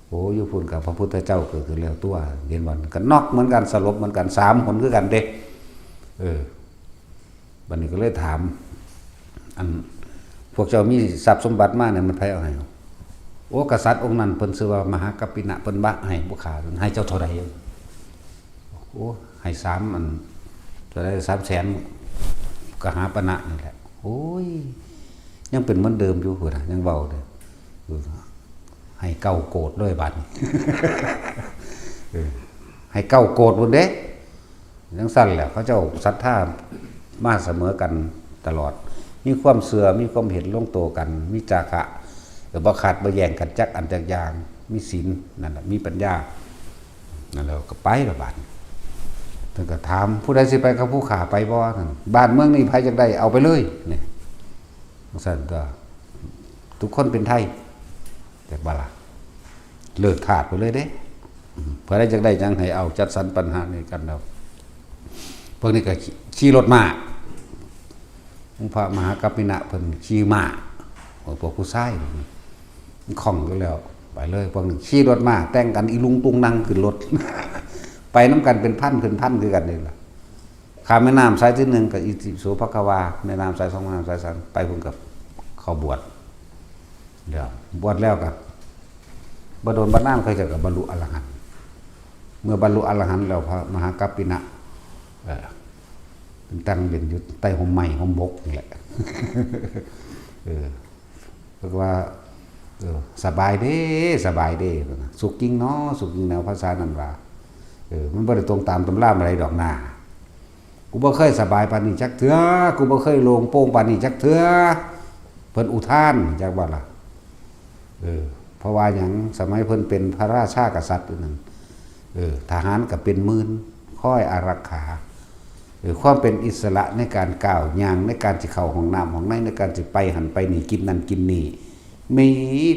โอ้ อยู่พุ้นกับพระพุทธเจ้าเกิดขึ้นแล้วตัว เห็นบ่ ก็น็อกเหมือนกัน สลบเหมือนกัน สามหนคือกันเด้ เออ บัดนี้ก็เลยถาม อัน พวกเจ้ามีทรัพย์สมบัติมาเนี่ย มันไผเอาให้ โอ้ กษัตริย์องค์นั้นเพิ่นชื่อว่ามหากัปปินะ เพิ่นบ่ให้ผู้ข้า ให้เจ้าเท่าใด โอ้ ให้สามอัน เท่าใด สามแสน กหาปณะนี่แหละ โอ้ย ยังเป็นเหมือนเดิมอยู่พุ้นน่ะ ยังเว้าเด้อ เออ ให้เก้าโกฏเลยบัดนี้ เออ ให้เก้าโกฏพุ้นเด้ จั่งซั้นแหละ เขาเจ้าศรัทธามาเสมอกันตลอด มีความเชื่อ มีความเห็นลงตัวกัน มีจาคะ เออ บ่ขัดบ่แย้งกันจักอันจักอย่าง มีศีล นั่นแหละ มีปัญญา นั่นแหละ ก็ไปละบัดนี้ เพิ่นก็ถาม ผู้ใดสิไปกับผู้ข้าไปบ่ นั่น บ้านเมืองนี้ไผอยากได้เอาไปเลย นี่ จั่งซั้นตัว ทุกคนเป็นไทย แต่บ่ล่ะ เลิกทาสไปเลยเด้ อืม เพิ่นได้จักได้หยังให้เอา จัดสรรปันหานี่กันแล้ว พวกนี้ก็ขี่ ขี่รถม้า องค์พระมหากัปปินะเพิ่นขี่ม้า พวกผู้ชายมันคล่องอยู่แล้ว ไปเลย พวกนี้ขี่รถม้า แต่งกันอีลุงตุงนังขึ้นรถ ไปนำกันเป็นพันเป็นพันคือกันนี่ล่ะ ข้ามแม่น้ำสายที่หนึ่งกับอิติปิโสภะคะวา แม่น้ำสายสอง แม่น้ำสายสาม ไปพุ้นกับเข้าบวช เดี๋ยวบวชแล้วก็บ่โดนบ่นานเขาเจ้าก็บรรลุอรหันต์ เมื่อบรรลุอรหันต์แล้วพระมหากัปปินะ เอ่อ เป็นตั้งเป็นอยู่ใต้ฮ่มไม้ฮ่มบกนี่แหละ เออ เพิ่นว่า เออ สบายเด้ สบายเด้ สุขจริงเนาะ สุขจริงแนวภาษานั่นว่า เออ มันบ่ได้ตรงตามตำราอะไรดอกนา กูบ่เคยสบายปานนี้จักเทื่อ กูบ่เคยโล่งโปร่งปานนี้จักเทื่อ เพิ่นอุทาน จักว่าล่ะ เออ เพราะว่าหยัง สมัยเพิ่นเป็นพระราชากษัตริย์นั่น เออ ทหารก็เป็นหมื่น คอยอารักขา เออ ความเป็นอิสระในการก้าวย่าง ในการสิเข้าห้องน้ำห้องใน ในการสิไปหั้นไปนี่ กินนั่นกินนี่ มี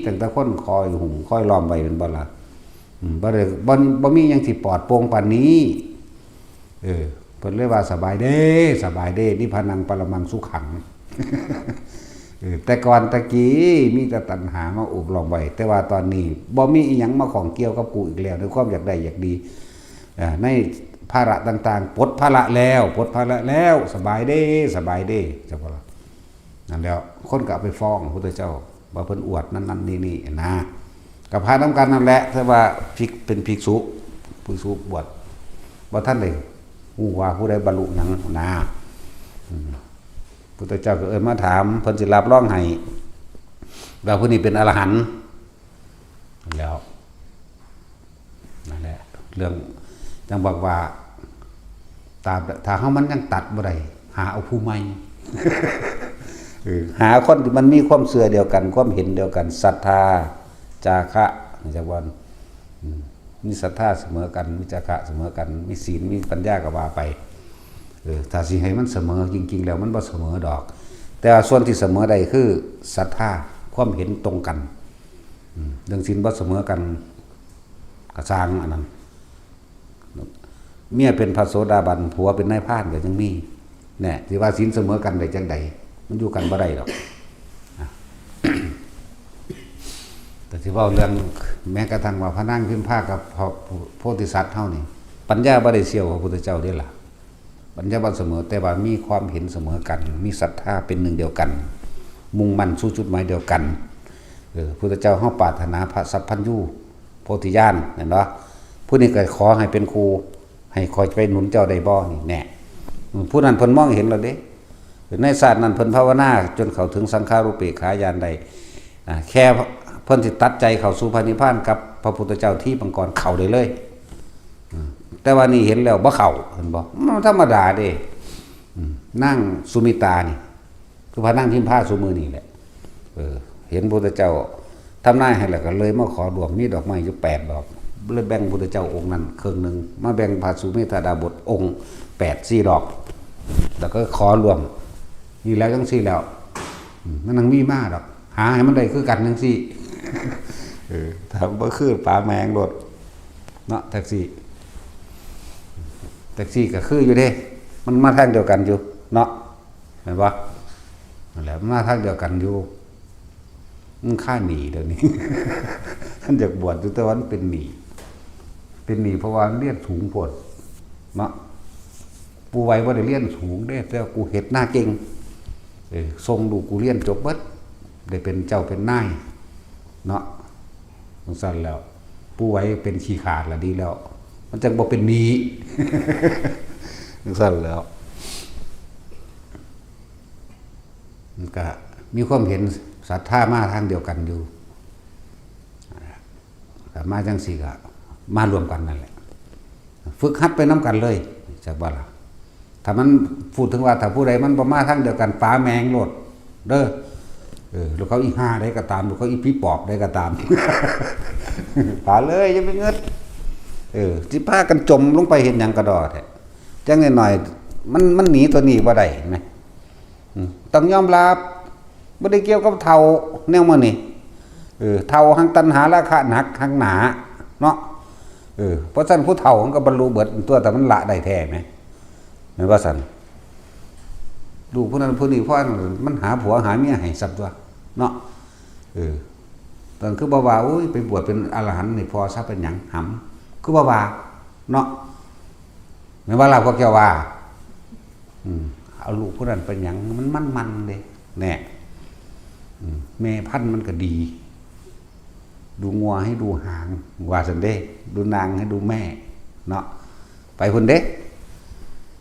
ตั้งแต่คนคอยหุ้มคอยล้อมไว้ แม่นบ่ล่ะ อืม บ่ได้ บ่ บ่มีหยังสิปลอดโปร่งปานนี้ เออ เพิ่นเลยว่าสบายเด้ สบายเด้ นิพพานังปรมังสุขัง เออ แต่ก่อนตะกี้มีแต่ตัณหามาโอบล้อมไว้ แต่ว่าตอนนี้บ่มีอิหยังมาข้องเกี่ยวกับกูอีกแล้ว ในความอยากได้อยากดี อ่า ในภาระต่างๆ ปลดภาระแล้ว ปลดภาระแล้ว สบายเด้ สบายเด้ จักว่าล่ะ นั่นแล้ว คนก็เอาไปฟ้องพระพุทธเจ้า ว่าเพิ่นอวดนั่นนั่นนี่นี่นะ ก็พานำกันนั่นแหละ แต่ว่าภิก เป็นภิกษุ ภิกษุบวช บ่ทันได้ฮู้ว่าผู้ใดบรรลุหยังนะ อืม พุทธเจ้าก็เอิ้นมาถาม เพิ่นสิรับรองให้ ว่าผู้นี้เป็นอรหันต์ แล้ว นั่นแหละ เรื่อง จั่งบอกว่า ตราบ ถ้าเฮามันยังตัดบ่ได้ หาเอาผู้ใหม่ เออ หาคนที่มันมีความเชื่อเดียวกัน ความเห็นเดียวกัน ศรัทธา จาคะ จักว่า อืม มีศรัทธาเสมอกัน มีจาคะเสมอกัน มีศีล มีปัญญาก็ว่าไป เออ ถ้าสิให้มันเสมอ จริงๆ แล้วมันบ่เสมอดอก แต่ว่าส่วนที่เสมอได้คือศรัทธา ความเห็นตรงกัน อืม เรื่องศีลบ่เสมอกัน ก็ซ่างอันนั้น เมียเป็นพระโสดาบัน ผัวเป็นนายพรานก็ยังมี แน่ สิว่าศีลเสมอกันได้จั่งใด มันอยู่กันบ่ได้ดอก อ่ะ แต่สิเว้าเรื่อง แม้กระทั่งว่าพระนางพิมพากับพระโพธิสัตว์เฮานี่ ปัญญาบ่ได้เสี้ยวพระพุทธเจ้าเด้ล่ะ ปัญญาบ่เสมอ แต่ว่ามีความเห็นเสมอกัน มีศรัทธาเป็นหนึ่งเดียวกัน มุ่งมั่นสู่จุดหมายเดียวกัน เออ พุทธเจ้าเฮาปรารถนาพระสัพพัญญู โพธิญาณ แม่นบ่ ผู้นี้ก็ขอให้เป็นครู ให้ข้อยไปหนุนเจ้าได้บ่ นี่แน่ อืม ผู้นั้นเพิ่นมองเห็นแล้วเด้ ในชาตินั้นเพิ่นภาวนาจนเข้าถึงสังขารูปเปกขาญาณได้ อ่า แค่เพิ่นสิตัดใจเข้าสู่พระนิพพานกับพระพุทธเจ้าทีปมังกรเข้าได้เลย อืม แต่ว่านี่เห็นแล้วบ่เข้า เห็นบ่ มันธรรมดาเด้ อืม นางสุมิตานี่ คือพระนางพิมพาซุมื้อนี่แหละ เออ เห็นพระพุทธเจ้าทำนายให้แล้วก็เลยมาขอร่วม มีดอกไม้อยู่แปดดอก เลยแบ่งพระพุทธเจ้าองค์นั้นครึ่งหนึ่ง มาแบ่งพระสุเมธาดาบสองค์แปด สี่ดอก แล้วก็ขอร่วม นี่แล้วจั่งซี้แล้ว อืม มันยังมีมาดอก หาให้มันได้คือกันจั่งซี้ เออ ถ้าบ่คือป๋าแมงโลด เนาะ แท็กซี่ แท็กซี่ก็คืออยู่เด้ มันมาทางเดียวกันอยู่ เนาะ แม่นบ่ นั่นแหละ มันมาทางเดียวกันอยู่ มันคาหนี้เดี๋ยวนี้ มันอยากบวชอยู่แต่ว่ามันเป็นหนี้ เป็นหนี้เพราะว่าเรียนสูงโพดเนาะ ปู่ไหวบ่ได้เรียนสูงเด้ แต่ว่ากูเฮ็ดนาเก่ง เออ ส่งลูกกูเรียนจบเบิด ได้เป็นเจ้าเป็นนายเนาะ จั่งซั้นแล้ว ปู่ไหวเป็นขี้ข้าล่ะดีแล้ว มันจั่งบ่เป็นหนี้ จั่งซั้นแล้ว มันก็มีความเห็นศรัทธามาทางเดียวกันอยู่ ก็มาจั่งซี้ก็มารวมกันนั่นแหละ ฝึกหัดไปนำกันเลย จักว่าล่ะ ถ้ามันพูดถึงว่าถ้าผู้ใดมันบ่มาทางเดียวกัน ปาแม่งโลด เด้อ เออ ลูกเขาอีห่าใดก็ตาม ลูกเขาอีผีปอบใดก็ตาม ปาเลย อย่าไปเงิด เออ สิพากันจมลงไปเฮ็ดหยังกะด้อแท้ จั่งน้อยๆ มัน มันหนีตัวนี้บ่ได้ เห็นไหม อืม ต้องยอมรับ บ่ได้เกี่ยวกับเฒ่าแนวมื้อนี้ เออ เฒ่าหั้งตัณหาราคะหนักหั้งหนา เนาะ เออ เพราะฉะนั้นผู้เฒ่ามันก็บรรลุเบิดตัว แต่มันละได้แท้แหม แม่นว่าซั่น ลูกผู้นั้นผู้นี้ เพราะมันหาผัวหาเมียให้ซ้ำตัว เนาะ เออ ตอนคือบ่ว่า โอ้ย ไปบวชเป็นอรหันต์นี่ พอซะเป็นหยังหำ คือบ่ว่า เนาะ แม่นว่าล่ะ พวกเจ้าว่า อืม เอาลูกผู้นั้นเป็นหยัง มันมันๆ เด้ แน่ อืม แม่พันธุ์มันก็ดี ดูงัวให้ดูหาง ว่าซั่นเด้ ดูนางให้ดูแม่ เนาะ ไปพุ้นเด้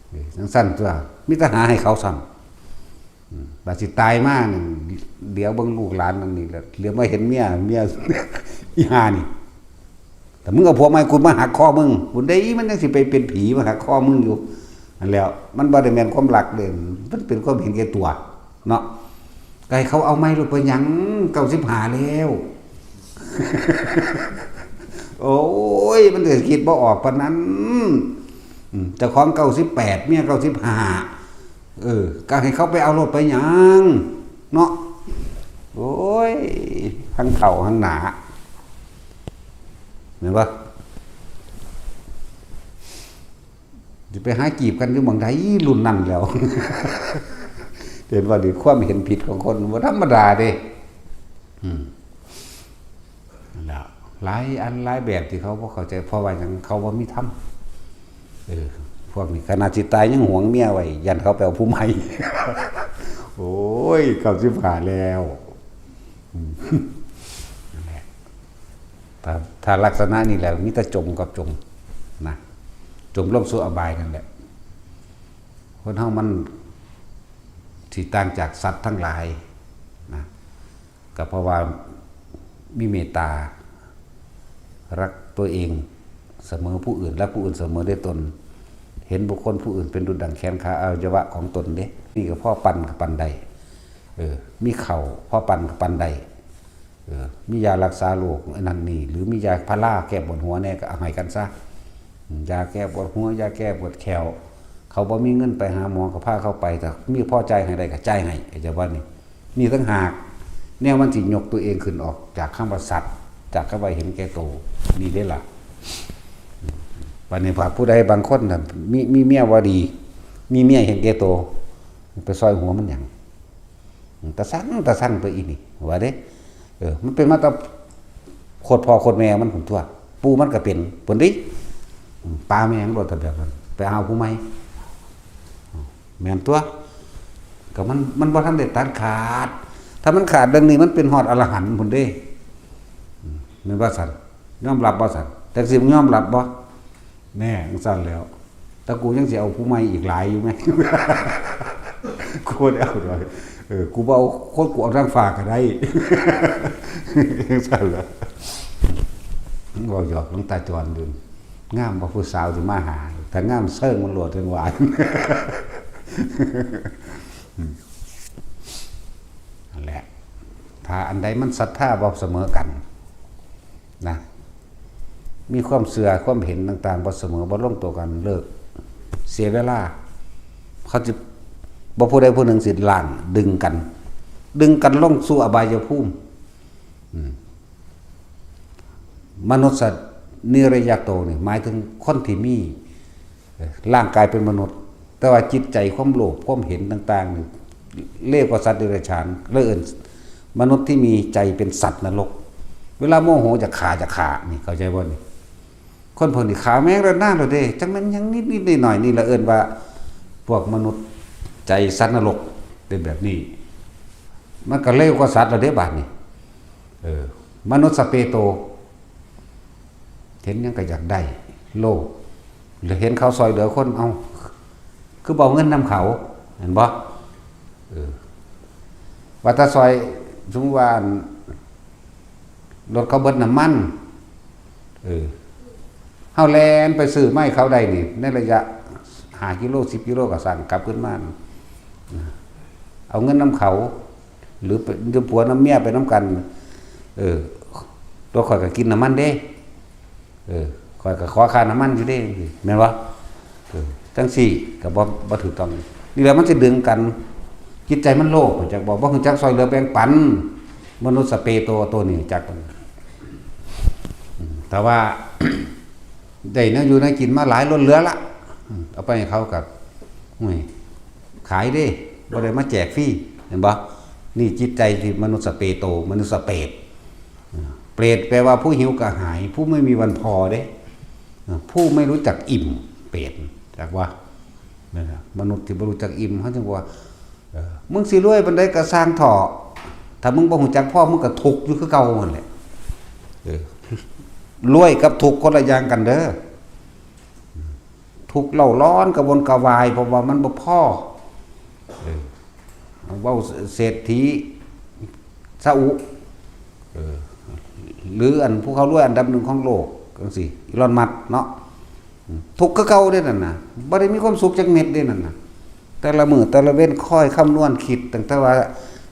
เออ จั่งซั้นตัว มีแต่หาให้เขาซ้ำ อืม บาดสิตายมานี่ เหลียวเบิ่งลูกหลานนั่นนี่แหละ เหลียวมาเห็นเมีย เมีย อีห่านี่ แต่มึงเอาผัวใหม่กูมาหักคอมึง พุ้นเด้ มันยังสิไปเป็นผีมาหักคอมึงอยู่ นั่นแหล้ว มันบ่ได้แม่นความรักเด้ มันเป็นความเห็นแก่ตัว เนาะ ก็ให้เขาเอาใหม่โลด เป็นหยัง เก้าสิบห้าแล้ว โอ้ย มันก็คิดบ่ออกปานนั้น อืม เจ้าของเก้าสิบแปด เมียเก้าสิบห้า เออ ก็ให้เขาไปเอาโลด ไปหยัง เนาะ โอ้ย ทั้งเฒ่าทั้งหนา แม่นบ่ สิไปหาจีบกันอยู่หม่องใด รุ่นนั้นแล้ว เห็นว่านี่ความเห็นผิดของคนบ่ธรรมดาเด้ อืม นั่นแหละ หลายอันหลายแบบที่เขาบ่เข้าใจ เพราะว่าหยัง เขาบ่มีธรรม เออ พวกนี้ขนาดสิตายยังหวงเมียไว้ ย้านเขาไปเอาผู้ใหม่ โอ้ย เก้าสิบห้าแล้ว อืม นั่นแหละ ถ้า ถ้าลักษณะนี้แหละ มีแต่จมกับจม นะ จมลงสู่อบายนั่นแหละ คนเฮามันสิต่างจากสัตว์ทั้งหลาย นะ ก็เพราะว่ามีเมตตา รักตัวเองเสมอผู้อื่น รักผู้อื่นเสมอด้วยตน เห็นบุคคลผู้อื่นเป็นดุจดั่งแขนขาอวัยวะของตนเด้ นี่ก็พอปันก็ปันได้ เออ มีข้าวพอปันก็ปันได้ เออ มียารักษาโรคอันนั้นนี่ หรือมียาพาราแก้ปวดหัวแน่ก็เอาให้กันซะ อืม ยาแก้ปวดหัว ยาแก้ปวดแข้ว เขาบ่มีเงินไปหาหมอก็พาเขาไป แต่มีพอจ่ายให้ได้ก็จ่ายให้ ไอ้เจ้าว่านี่ นี่ต่างหาก แนวมันสิยกตัวเองขึ้นออกจากคำว่าสัตว์ จากคำว่าเห็นแก่โต นี่เด้ล่ะ บัดนี้พาผู้ใดบางคนน่ะ มี มีเมียบ่ดี มีเมียเห็นแก่โต ไปซอยหัวมันหยัง ตาสั่ง ตาสั่งตัวอีนี่ ว่าเด้ เออ มันเป็นมาแต่โคตรพ่อโคตรแม่มันพุ้นตัว ปู่มันก็เป็นพุ้นติ อืม ปาแม่งโลด ถ้าแบบนั้น ไปเอาผู้ใหม่ แม่นตัว ก็มัน มันบ่ทันได้ตัดขาด ถ้ามันขาดเรื่องนี้ มันเป็นฮอดอรหันต์พุ้นเด้ อืม แม่นบ่ซั่น ยอมรับบ่ซั่น จักสิยอมรับบ่ แน่ จั่งซั่นแล้ว แต่กูยังสิเอาผู้ใหม่อีกหลายอยู่ไง กูบ่ได้เอาดอก เออ กูบ่เอาคน กูเอาทางฟ้าก็ได้ จั่งซั่นล่ะ เว้าหยอกหลวงตาจรอยู่ งามบ่ผู้สาวสิมาหา ถ้างามเซิงมันโลดจั่งหวาน นั่นแหละ ถ้าอันใดมันศรัทธาบ่เสมอกัน นะ มีความเชื่อความเห็นต่างๆ บ่เสมอ บ่ลงตัวกัน เลิก เสียเวลา เขาจะ บ่ผู้ใดผู้หนึ่งสิล้าง ดึงกัน ดึงกันลงสู่อบายภูมิ อืม มนุษย์สัตว์นิรยาโตนี่ หมายถึงคนที่มี เอ่อ ร่างกายเป็นมนุษย์ แต่ว่าจิตใจความโลภ ความเห็นต่างๆ นี่ เลวกว่าสัตว์เดรัจฉาน เลยเอิ้น มนุษย์ที่มีใจเป็นสัตว์นรก เวลาโมโหจะฆ่าจะฆ่านี่ เข้าใจบ่นี่ คนพวกนี้ฆ่าแม่งแล้วหน้าเราเด้ จังแม่นหยังนิดๆหน่อยๆนี่ละเอิ้นว่า พวกมนุษย์ใจสัตว์นรก เป็นแบบนี้ มันก็เลวกว่าสัตว์เราเด้บาดนี้ เออ มนุษย์สเปโต เห็นหยังก็อยากได้ โลภ แล้วเห็นเขาซอยเหลือคน เอ้า คือบ่เอาเงินนำเขา เห็นบ่ เออ ว่าถ้าซอย สมมุติว่า รถเขาเบิดน้ำมัน เออ เฮาแล่นไปซื้อมาให้เขาได้นี่ ในระยะ ห้ากิโล สิบกิโล ก็สั่งกลับคืนมา เอาเงินนำเขา หรือไป หรือผัวนำเมียไปนำกัน เออ ตัวข้อยก็กินน้ำมันเด้ เออ ข้อยก็ขอค่าน้ำมันอยู่เด้ แม่นบ่ เออ จังซี่ก็บ่ บ่ถูกต้อง นี่แหละมันสิดึงกัน จิตใจมันโลภ รู้จักบ่ บ่รู้จักซอยเหลือแบ่งปัน มนุษย์สเปโตตัวนี้จัก อืม แต่ว่า ได้แนวอยู่แนวกินมาหลายล้นเหลือละ อืม เอาไปให้เขาก็ โอ้ย ขายเด้ บ่ได้มาแจกฟรี เห็นบ่ นี่จิตใจที่มนุษย์สเปโต มนุษย์สเปรต เปรตแปลว่าผู้หิวกระหาย ผู้ไม่มีวันพอเด้ ผู้ไม่รู้จักอิ่ม เปรต จักว่า นั่นน่ะ มนุษย์ที่บ่รู้จักอิ่ม เขาจังว่า เออ มึงสิรวยปานใดก็ซ่างเถาะ ถ้ามึงบ่รู้จักพอ มึงก็ทุกข์อยู่คือเก่านั่นแหละ เออ รวยกับทุกข์คนละอย่างกันเด้อ ทุกข์เร่าร้อนกระวนกระวาย เพราะว่ามันบ่พอ เออ เว้าเศรษฐีซาอุ เออ หรืออันผู้เขารวยอันดับหนึ่งของโลกจังซี่ อีลอนมัสก์เนาะ อืม ทุกข์คือเก่าเด้นั่นน่ะ บ่ได้มีความสุขจักเม็ดเด้นั่นน่ะ แต่ละมื้อแต่ละเว็นคอยคำนวณคิด ตั้งแต่ว่า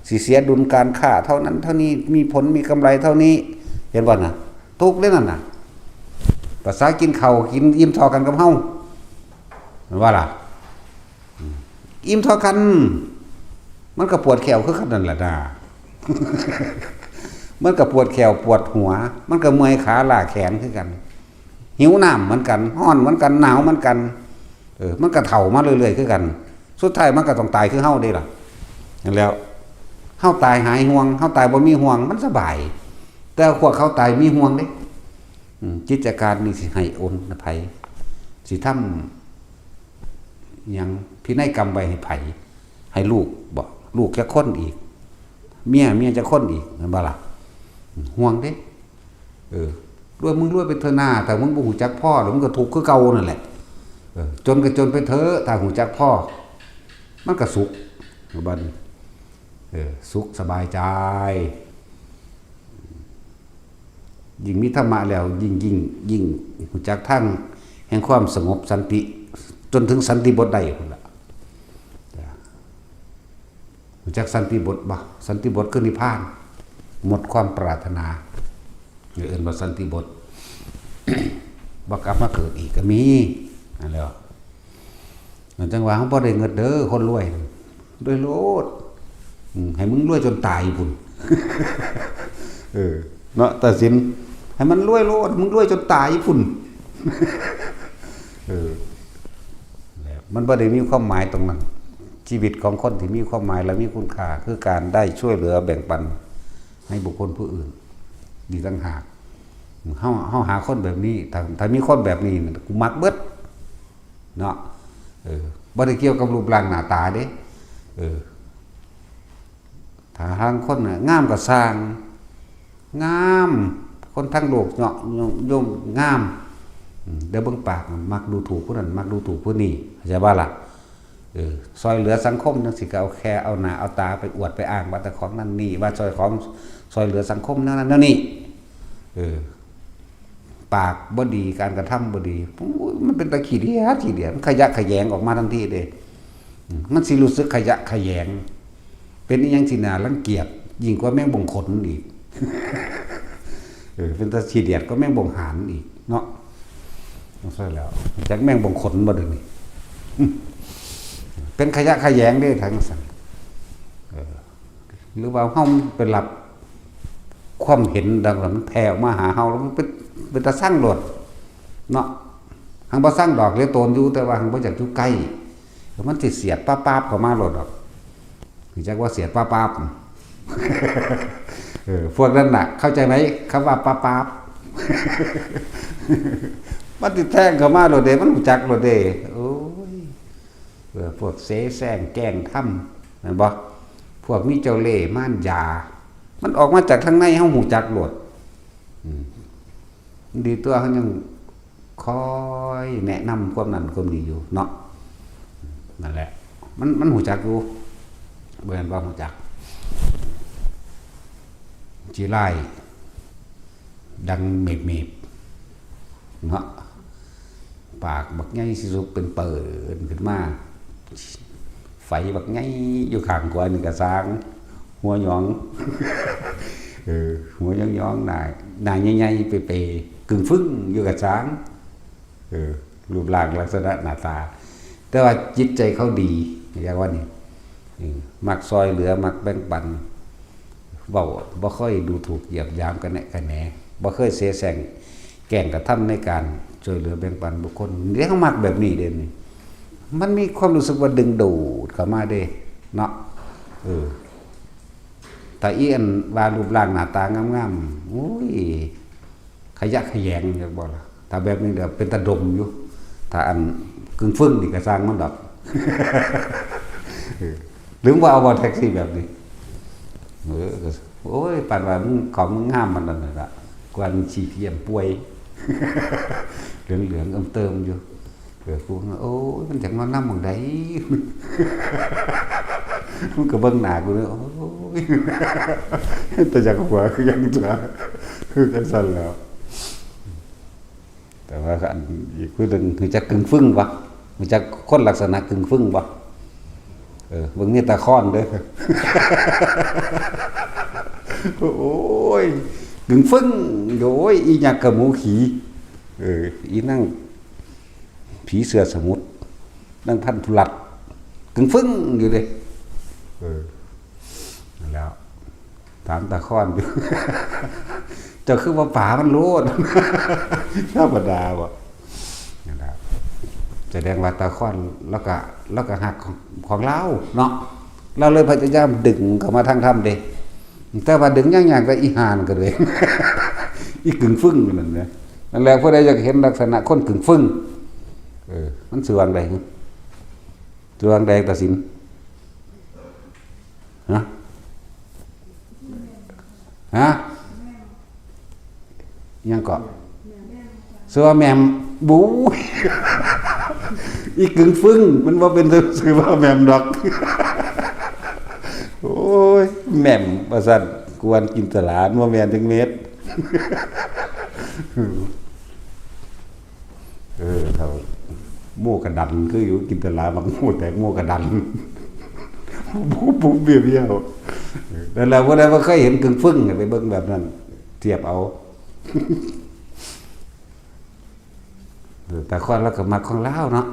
สิเสียดุลการค้าเท่านั้นเท่านี้ มีผลมีกำไรเท่านี้ เห็นบ่น่ะ ทุกข์เด้นั่นน่ะ ภาษากินข้าวกินอิ่มเท่ากันกับเฮา แม่นบ่ล่ะ อิ่มเท่ากัน มันก็ปวดแข้วคือกันนั่นแหละนะ มันก็ปวดแข้วปวดหัว มันก็เมื่อยขาล้าแขนคือกัน หิวน้ำเหมือนกัน ร้อนเหมือนกัน หนาวเหมือนกัน เออ มันก็เฒ่ามาเรื่อยๆคือกัน สุดท้ายมันก็ต้องตายคือเฮาเด้ล่ะ นั่นแหล้ว เฮาตายหายห่วง เฮาตายบ่มีห่วง มันสบาย แต่พวกเขาตายมีห่วงเด้ อืม กิจการนี่สิให้โอนให้ไผ สิทำหยังพินัยกรรมไว้ให้ไผ ให้ลูกบ่ ลูกจักคนอีก เมีย เมียจักคนอีก แม่นบ่ล่ะ อืม ห่วงเด้ เออ รวยมึงรวยไปเถอะนา ถ้ามึงบ่รู้จักพอแล้วมึงก็ทุกข์คือเก่านั่นแหละ เออ จนก็จนไปเถอะ ถ้ารู้จักพอ มันก็สุข บัดนี้ เออ สุขสบายใจ ยิ่งมีธรรมะแล้ว ยิ่ง ยิ่ง ยิ่งรู้จักทางแห่งความสงบสันติ จนถึงสันติบทได้พุ้นล่ะ รู้จักสันติบทบ่ สันติบทคือนิพพาน หมดความปรารถนา เอิ้นว่าสันติบท บ่กลับมาเกิดอีกก็มี นั่นแหละ มันจังว่าเฮาบ่ได้เงินเด้อ คนรวย รวยโลด อืม ให้มึงรวยจนตายพุ้น เออ เนาะ ตัดสิน ให้มันรวยโลด มึงรวยจนตายพุ้น เออ มันบ่ได้มีความหมายตรงนั้น ชีวิตของคนที่มีความหมายและมีคุณค่า คือการได้ช่วยเหลือแบ่งปันให้บุคคลผู้อื่น นี่ต่างหาก เฮา เฮาหาคนแบบนี้ ถ้า ถ้ามีคนแบบนี้น่ะ กูมักเบิด เนาะ เออ บ่ได้เกี่ยวกับรูปร่างหน้าตาเด้ เออ ถ้าหางคนน่ะ งามก็ซ่าง งาม คนทั้งโลกเนาะ ยม ยมงาม อืม เดี๋ยวเบิ่งปาก มักดูถูกผู้นั้น มักดูถูกผู้นี้ เข้าใจบ่ล่ะ เออ ซอยเหลือสังคมจังซี้ก็เอาแค่เอาหน้าเอาตาไปอวดไปอ้างว่าแต่ของนั่นนี่ ว่าซอยของ ซอยเหลือสังคมแนวนั้นแนวนี้ เออ ปากบ่ดี การกระทำบ่ดี โอ้ย มันเป็นตาขี้เดียด ขี้เดียด มันขยะแขยงออกมาทันทีเด้ อืม มันสิรู้สึกขยะแขยง เป็นอิหยังที่น่ารังเกียจ ยิ่งกว่าแมงบงขนอีก เออ เป็นตาขี้เดียดกว่าแมงบงหานอีกเนาะ บ่ใช่แล้ว จักแมงบงขนบ่เดี๋ยวนี้ เป็นขยะแขยงเด้ ทางสัน เออ หรือว่าเฮาไปรับความเห็นดังนั้น มันแผ่ออกมาหาเฮา แล้วมันเป็น เป็นตาซังโลดเนาะ หังบ่ซังดอก เหลือโตนอยู่ แต่ว่าหังบ่อยากอยู่ใกล้ มันสิเสียดป๊าบๆเข้ามาโลดดอก รู้จักว่าเสียดป๊าบ เออ พวกนั้นน่ะ เข้าใจไหม คำว่าปาปาบ มันติดแท่งเข้ามาโลดเด้ มันรู้จักโลดเด้ โอ้ย เออ พวกเสแสร้งแกล้งทำ แม่นบ่ พวกมีเจ้าเล่ห์มารยา มันออกมาจากทางใน เฮารู้จักโลด อืม ดีตัว เฮายังคอยแนะนำความนั้นความนี้อยู่เนาะ นั่นแหละ มัน มันรู้จักอยู่ บ่แม่นว่ารู้จัก ขี้ร้าย ดังเมบๆ เนาะ ปากบักใหญ่สิสุกเป็นเปิดขึ้นมา ไฟบักใหญ่อยู่ข้างขวานี่กะซ่าง หัวหยอง เออ หัวหยองๆ หน้า หน้าใหญ่ๆ เปๆ กึ่งฟึ่งอยู่กะซ่าง เออ รูปร่างลักษณะหน้าตา แต่ว่าจิตใจเขาดี อย่างว่านี่ เออ มักซ่อยเหลือ มักแบ่งปัน เว้าบ่เคยดูถูกเหยียดหยามกะแนะกะแหน บ่เคยเสแสร้งแกล้งกระทำในการช่วยเหลือแบ่งปันบุคคล เฮามักแบบนี้เด้นี่ มันมีความรู้สึกว่าดึงดูดเข้ามาเด้ เนาะ เออ ถ้าอีอันว่ารูปร่างหน้าตางามๆ โอ้ย ขยะแขยง จักบ่ล่ะ ถ้าแบบนี้เดี๋ยวเป็นตาดมอยู่ ถ้าอันกึ่งฟึ่งนี่กะซ่างมันดอก เออ หรือว่าเอาบ่แท็กซี่แบบนี้ เออ ก็ โอ้ย ปานว่ามึง ของมึงงามมันนั่นน่ะ กวนขี้เทียมป่วย เหลืองๆ เอิ้มเติมอยู่ เออ กูว่า โอ้ย มันจักมานำหม่องใด มึงก็เบิ่งหน้ากูเด้อ โอ้ย แต่จักหัวคือหยังตัว คือจังซั่นแหล้ว แต่ว่าอันอีกผู้หนึ่งรู้จักกึ่งฟึ่งบ่ รู้จักคนลักษณะกึ่งฟึ่งบ่ เออ เบิ่งนี่ตาค้อนเด้อ โอ้ย กึ่งฟึ่ง โอ้ย อีหยังกับหมูขี่ เออ อีนางผีเสื้อสมุทร นางพันธุรัตน์ กึ่งฟึ่งอยู่เด้ เออ นั่นแหล้ว ถามตาค้อนอยู่ เจ้าคือว่าป๋ามันโลด ธรรมดาบ่ นั่นแหละ แสดงว่าตาค้อน แล้วก็ แล้วก็ฮักของ ของลาวเนาะ ลาวเลยพยายามดึงเข้ามาทางธรรมเด้ แต่ว่าดึงยากๆ ก็อีห่านั่นก็เลย อีกึ่งฟึ่งนั่นนะ นั่นแหละ ผู้ใดอยากเห็นลักษณะคนกึ่งฟึ่ง เออ มันสิว่าจั่งใด สิว่าจั่งใด ตาสิน ฮะ ฮะ ยังเกาะ สิว่าแหม่ม บู๊ย อีกึ่งฟึ่ง มันบ่เป็นสิว่าแหม่มดอก โอ้ย แหม่ม ว่าซั่น กวนจินตลา บ่แม่นจักเม็ด เออ เฒ่า โม่กะดัน คืออยู่จินตลา บักโม่แตก โม่กะดัน ปุ๊บปุ๊บเบี้ยวๆ นั่นแหละ ผู้ใดบ่เคยเห็นกึ่งฟึ่ง ไปเบิ่งแบบนั้น เทียบเอา เออ ตาค้อนลาวก็มักของลาวเนาะ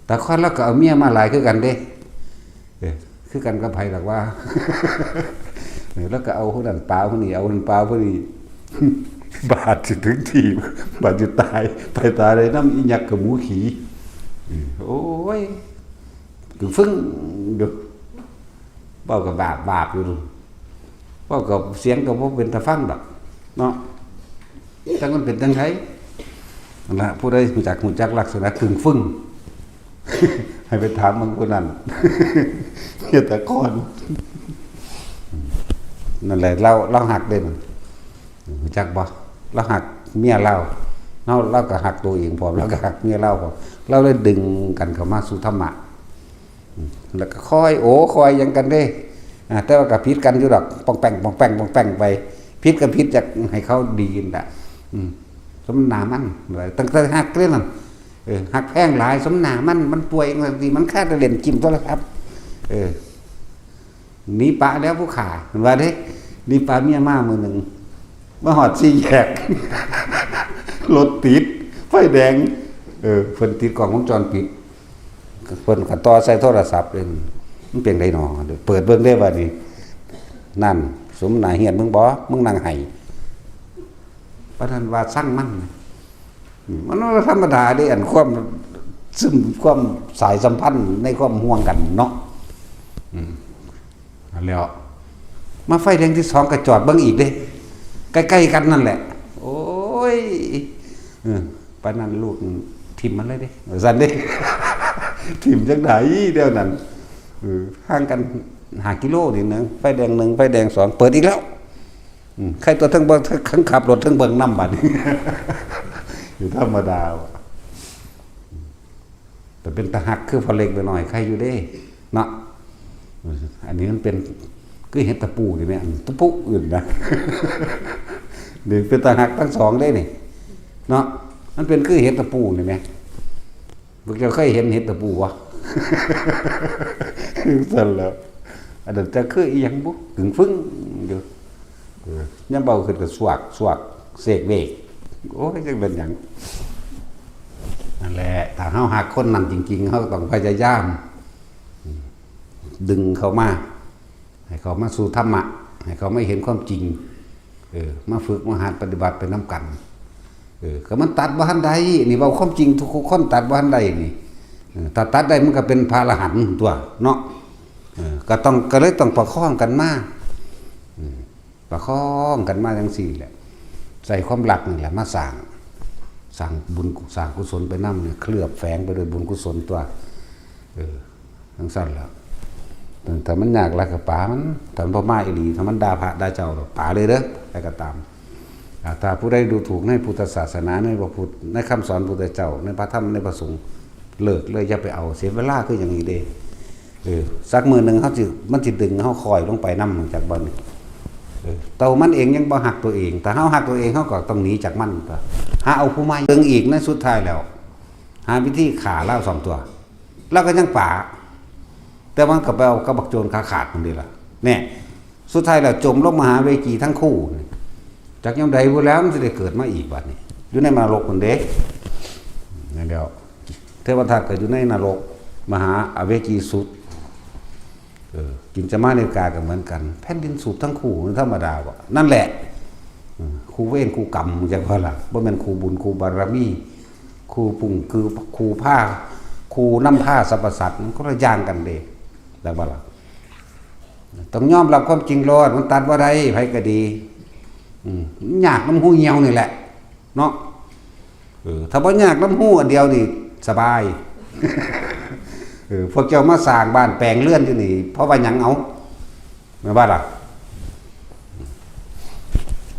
ตาค้อนลาวก็เอาเมียมาหลายคือกันเด้ เออ คือกันกับไผดอกว่า เออ ลาวก็เอาผู้นั้นปาผู้นี้ เอาผู้นั้นปาผู้นี้ บาดสิถึงที่ บาดสิตาย ไปตายเลยนำอีหยังกับหมูขี่ เออ โอ้ย กึ่งฟึ่งอยู่ เว้าก็บาบๆ อยู่ เว้าก็เสียงก็บ่เป็นตาฟังดอก เนาะ จักมันเป็นจั่งใด นั่นล่ะ ผู้ใดรู้จัก รู้จักลักษณะกึ่งฟึ่ง ให้ไปถามเบิ่งผู้นั้น เฮ็ดแต่ก่อน นั่นแหละ ลาว ลาวฮักเด้มัน รู้จักบ่ ลาวฮักเมียลาว ลาว ลาวก็ฮักตัวเองพร้อม ลาวก็ฮักเมียลาวพร้อม ลาวเลยดึงกันเข้ามาสู่ธรรมะ อืม แล้วก็คอยโอ้คอยหยังกันเด้ อ่า แต่ว่าก็ผิดกันอยู่ดอก ป่องแป่ง ป่องแป่ง ป่องแป่งไป ผิดก็ผิด อยากให้เขาดีนั่นล่ะ อืม สมหน้ามัน ตั้งแต่ฮักเด้นั่น เออ ฮักแพงหลาย สมหน้ามัน มันป่วยจั่งซี้ มันคาแต่เล่นจิ้มโทรศัพท์ เออ หนีปะแล้วผู้ข้า เพิ่นว่าเด้ หนีปะเมียมามื้อหนึ่ง มาฮอดสี่แยก รถติด ไฟแดง เออ เพิ่นติดกล้องวงจรปิด เพิ่นก็ต่อใส่โทรศัพท์เลย มันเป็นได๋น้อ เปิดเบิ่งเด้บัดนี้ นั่น สมหน้าเฮียนมึงบ่ มึงนั่งไห้ ปานนั้นว่าซังมัน อืม มันบ่ธรรมดาเด้ อันความซึม ความสายสัมพันธ์ในความห่วงกันเนาะ อืม นั่นแหล้ว มาไฟแดงที่สองก็จอดเบิ่งอีกเด้ ใกล้ๆกันนั่นแหละ โอ้ย เออ ปานนั้นลูกถิ่มมันเลยเด้ ว่าซั่นเด้ ถิ่มจังได๋ แนวนั้น เออ ห่างกันห้ากิโลนี่นะ ไฟแดงหนึ่ง ไฟแดงสอง เปิดอีกแล้ว อืม ใครตัวเทิงเบิ่ง เทิงขับรถเทิงเบิ่งนำบัดนี้ อยู่ธรรมดาว่ะ แต่เป็นตาฮักคือพ่อเล็กน้อยใครอยู่เด้ เนาะ อันนี้มันเป็นคือเห็ดตะปูนี่แหม อันตะปูอื่นนะ นี่เป็นตาฮักทั้งสองเด้นี่ เนาะ มันเป็นคือเห็ดตะปูนี่แหม พวกเจ้าเคยเห็นเห็ดตะปูวะ จั่งซั่นแหล้ว อันนั้นจะคืออีหยังบุ กึ่งฟึ่งอยู่ เออ ยามเบาขึ้นก็สวก สวก เสกเวก โอ้ย จักเป็นหยัง นั่นแหละ ถ้าเฮาฮักคนนั้นจริงๆ เฮาก็ต้องพยายาม อืม ดึงเขามา ให้เขามาสู่ธรรมะ ให้เขามาเห็นความจริง เออ มาฝึกมาหัดปฏิบัติไปนำกัน เออ ก็มันตัดบ่ทันได้ นี่เว้าความจริง ทุกคนตัดบ่ทันได้นี่ เออ ถ้าตัดได้มันก็เป็นพระอรหันต์ตั๊วเนาะ เออ ก็ต้อง ก็เลยต้องประคองกันมา อืม ประคองกันมาจั่งซี้แหละ ใส่ความรักนี่แหละมาสร้าง สร้างบุญ สร้างกุศลไปนำเนี่ย เคลือบแฝงไปด้วยบุญกุศลตั๊ว เออ จั่งซั่นแหละ ถ้ามันยากหลายก็ป๋ามัน ถ้ามันบ่มาอีหลี ถ้ามันด่าพระด่าเจ้า ป๋าเลยเด้อ ใครก็ตาม อ่า ถ้าผู้ใดดูถูกในพุทธศาสนา ในพระพุทธ ในคำสอนพุทธเจ้า ในพระธรรม ในพระสงฆ์ เลิกเลย อย่าไปเอา เสียเวลาคือหยังนี้เด้ เออ สักมื้อหนึ่งเขาสิ มันสิดึงเขาคอยลงไปนำ จักบ่นี่ เออ ตัวมันเองยังบ่ฮักตัวเอง ถ้าเฮาฮักตัวเอง เฮาก็ต้องหนีจากมันตั๊ว หาเอาผู้ใหม่ เบิ่งอีก ในสุดท้ายแล้ว หาวิธีฆ่าลาวสองตั๊ว ลาวก็ยังป๋า แต่มันก็ไปเอากับบักโจรขาขาดนั่นเด้ล่ะ แน่ สุดท้ายแล้วจมลงมหาเวจีทั้งคู่นี่ จักยามใดพุ้นแหล้วมันสิได้เกิดมาอีกบัดนี้ อยู่ในนรกพุ้นเด้ นั่นแหล้ว เทวทัตก็อยู่ในนรก มหาอเวจีสุด เออ กินจมานิกาก็เหมือนกัน แผ่นดินสูบทั้งคู่ มันธรรมดาบ่ นั่นแหละ อืม คู่เวรคู่กรรม จั่งว่าล่ะ บ่แม่นคู่บุญคู่บารมี คู่พุ่งคือคู่พา คู่นำพาสรรพสัตว์ มันคนละอย่างกันเด้ จั่งว่าล่ะ ต้องยอมรับความจริงโลด มันตัดบ่ได้ ไผก็ดี อืม มันยากนำฮูเหี่ยวนี่แหละ เนาะ เออ ถ้าบ่ยากนำฮูอันเดียวนี่สบาย เออ พวกเจ้ามาสร้างบ้านแปลงเรือนอยู่นี่ เพราะว่าหยังเอา แม่นบ่ล่ะ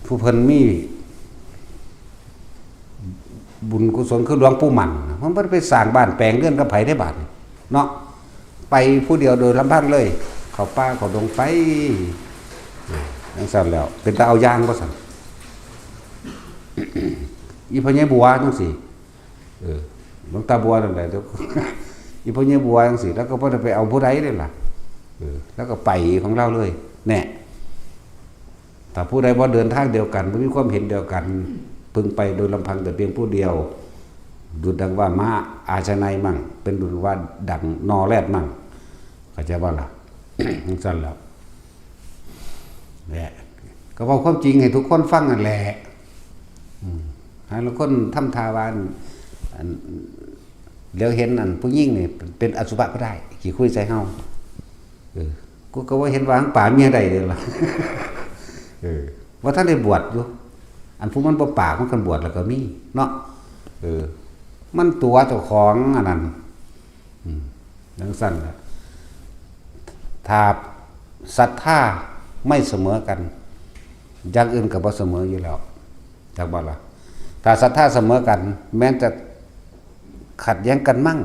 ผู้เพิ่นมีบุญกุศลคือหลวงปู่หมั่น มันบ่ได้ไปสร้างบ้านแปลงเรือนกับไผได้บาดนี่ เนาะ ไปผู้เดียวโดยลำพังเลย เข้าป่าเข้าดงไป เออ จั่งซั่นแล้ว เป็นตาเอาอย่างบ่ซั่น อีพ่อใหญ่บัวจั่งซี้ เออ หลวงตาบัวนั่นแหละ อีพ่อใหญ่บัวจั่งซี้ แล้วก็บ่ได้ไปเอาผู้ใดเลยล่ะ เออ แล้วก็ไปของเราเลย แน่ ถ้าผู้ใดบ่เดินทางเดียวกัน บ่มีความเห็นเดียวกัน เพิ่งไปโดยลำพังแต่เพียงผู้เดียว ดุจดังว่าม้าอาชนัยมั่ง เป็นดุจว่าดังนอแรดมั่ง เข้าใจบ่ล่ะ จั่งซั่นแล้ว แหละ ก็เว้าความจริงให้ทุกคนฟังนั่นแหละ อืม หาลางคนทำท่าว่าอัน อัน เหลียวเห็นอันผู้หญิงนี่เป็นอสุภะก็ได้ ขี้คุยใส่เฮา เออ กูก็บ่เห็นว่าปากเมียได้เลยล่ะ เออ ว่าท่านได้บวชอยู่ อันผู้มันบ่ปากมันกันบวชแล้วก็มีเนาะ เออ มันตั๋วเจ้าของอันนั้น อืม จั่งซั่นแหละ ถ้าศรัทธาไม่เสมอกัน อย่างอื่นก็บ่เสมออยู่แล้ว จักบ่ล่ะ ถ้าศรัทธาเสมอกัน แม้นจะขัดแย้งกันมั่ง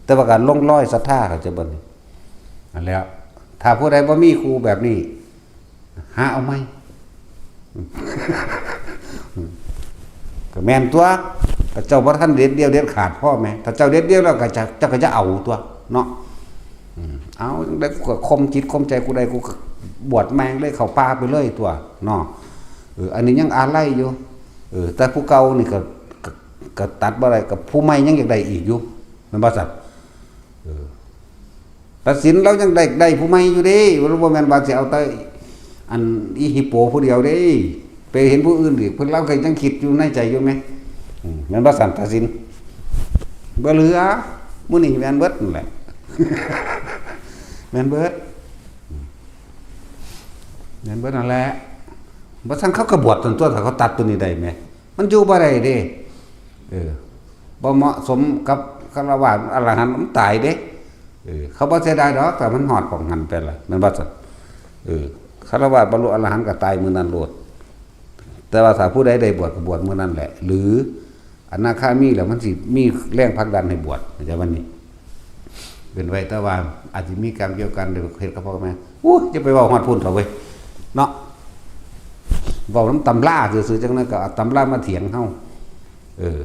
แต่ว่าการลงรอยศรัทธา เข้าใจบ่นี่ นั่นแหล้ว ถ้าผู้ใดบ่มีครูแบบนี้ หาเอาใหม่ ก็แม่นตั๊ว ถ้าเจ้าบ่ทันเด็ดเดี่ยวเด็ดขาดพอแหม ถ้าเจ้าเด็ดเดี่ยวแล้วก็จะ เจ้าก็จะเอาตั๊วเนาะ อืม เอาจั่งใดกูก็ข่มจิตข่มใจกูได้ กูก็บวชแม่งเลย เข้าป่าไปเลยตั๊วเนาะ เออ อันนี้ยังอาลัยอยู่ เออ แต่ผู้เก่านี่ก็ ก็ ก็ตัดบ่ได้ กับผู้ใหม่ยังอยากได้อีกอยู่ แม่นบ่ซั่น เออ ตัดสินเรายังได้ ได้ผู้ใหม่อยู่เด้ บ่แม่นว่าสิเอาแต่อันอีฮิปโปผู้เดียวเด้ ไปเห็นผู้อื่นอีก เพิ่น เราก็ยังคิดอยู่ในใจอยู่แหม อืม แม่นบ่ซั่น ตัดสิน บ่เหลือ มื้อนี้แม่นเบิดนั่นแหละ แม่นเบิด แม่นเบิดนั่นแหละ บ่ซั่นเขาก็บวชซั่นตัว ถ้าเขาตัดตัวนี้ได้แหม มันอยู่บ่ได้เด้ เออ บ่เหมาะสมกับฆราวาสอรหันต์ มันตายเด้ เออ เขาบ่เสียดายดอก แต่มันฮอดของหันไปละ แม่นบ่ซั่น เออ ฆราวาสบรรลุอรหันต์ก็ตายมื้อนั้นโลด แต่ว่าถ้าผู้ใดได้บวชก็บวชมื้อนั้นแหละ หรืออนาคามีแล้วมันสิมีแรงผลักดันให้บวช เข้าใจบ่นี่ เป็นไว้ แต่ว่าอาจสิมีกรรมเกี่ยวกัน เดี๋ยวเฮ็ดกับพ่อกับแม่ อู้ย อย่าไปเว้าฮอดพุ้นเถาะเว้ย เนาะ เว้านำตำราซื่อๆ จั่งนั้นก็เอาตำรามาเถียงเฮา เออ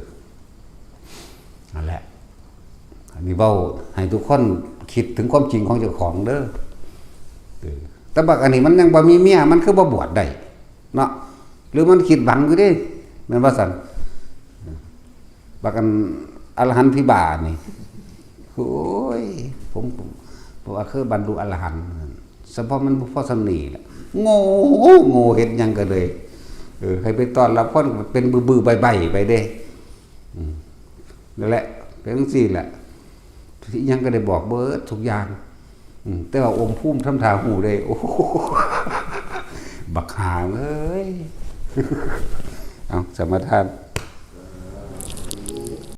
นั่นแหละ อันนี้เว้าให้ทุกคนคิดถึงความจริงของเจ้าของเด้อ เออ แต่บักอันนี้มันยังบ่มีเมีย มันคือบ่บวชได้ เนาะ หรือมันคิดหวังอยู่เด้ แม่นบ่ซั่น บักอันอรหันต์พิบาลนี่ โอ้ย ผม ผม ผมว่าคือบรรลุอรหันต์ เฉพาะมันบ่พอส่ำนี้แหละ โง่ โง่ เฮ็ดหยังก็เลย เออ ให้ไปต้อนรับคนเป็นบื้อๆ ใบ้ๆ ไปเด้ อืม นั่นแหละ เป็นจั่งซี้แหละ อิหยังก็ได้บอกเบิดทุกอย่าง อืม แต่ว่าอมภูมิทำท่าฮู้ได้ โอ้โห บักห่าเอ้ย เอา สมาทาน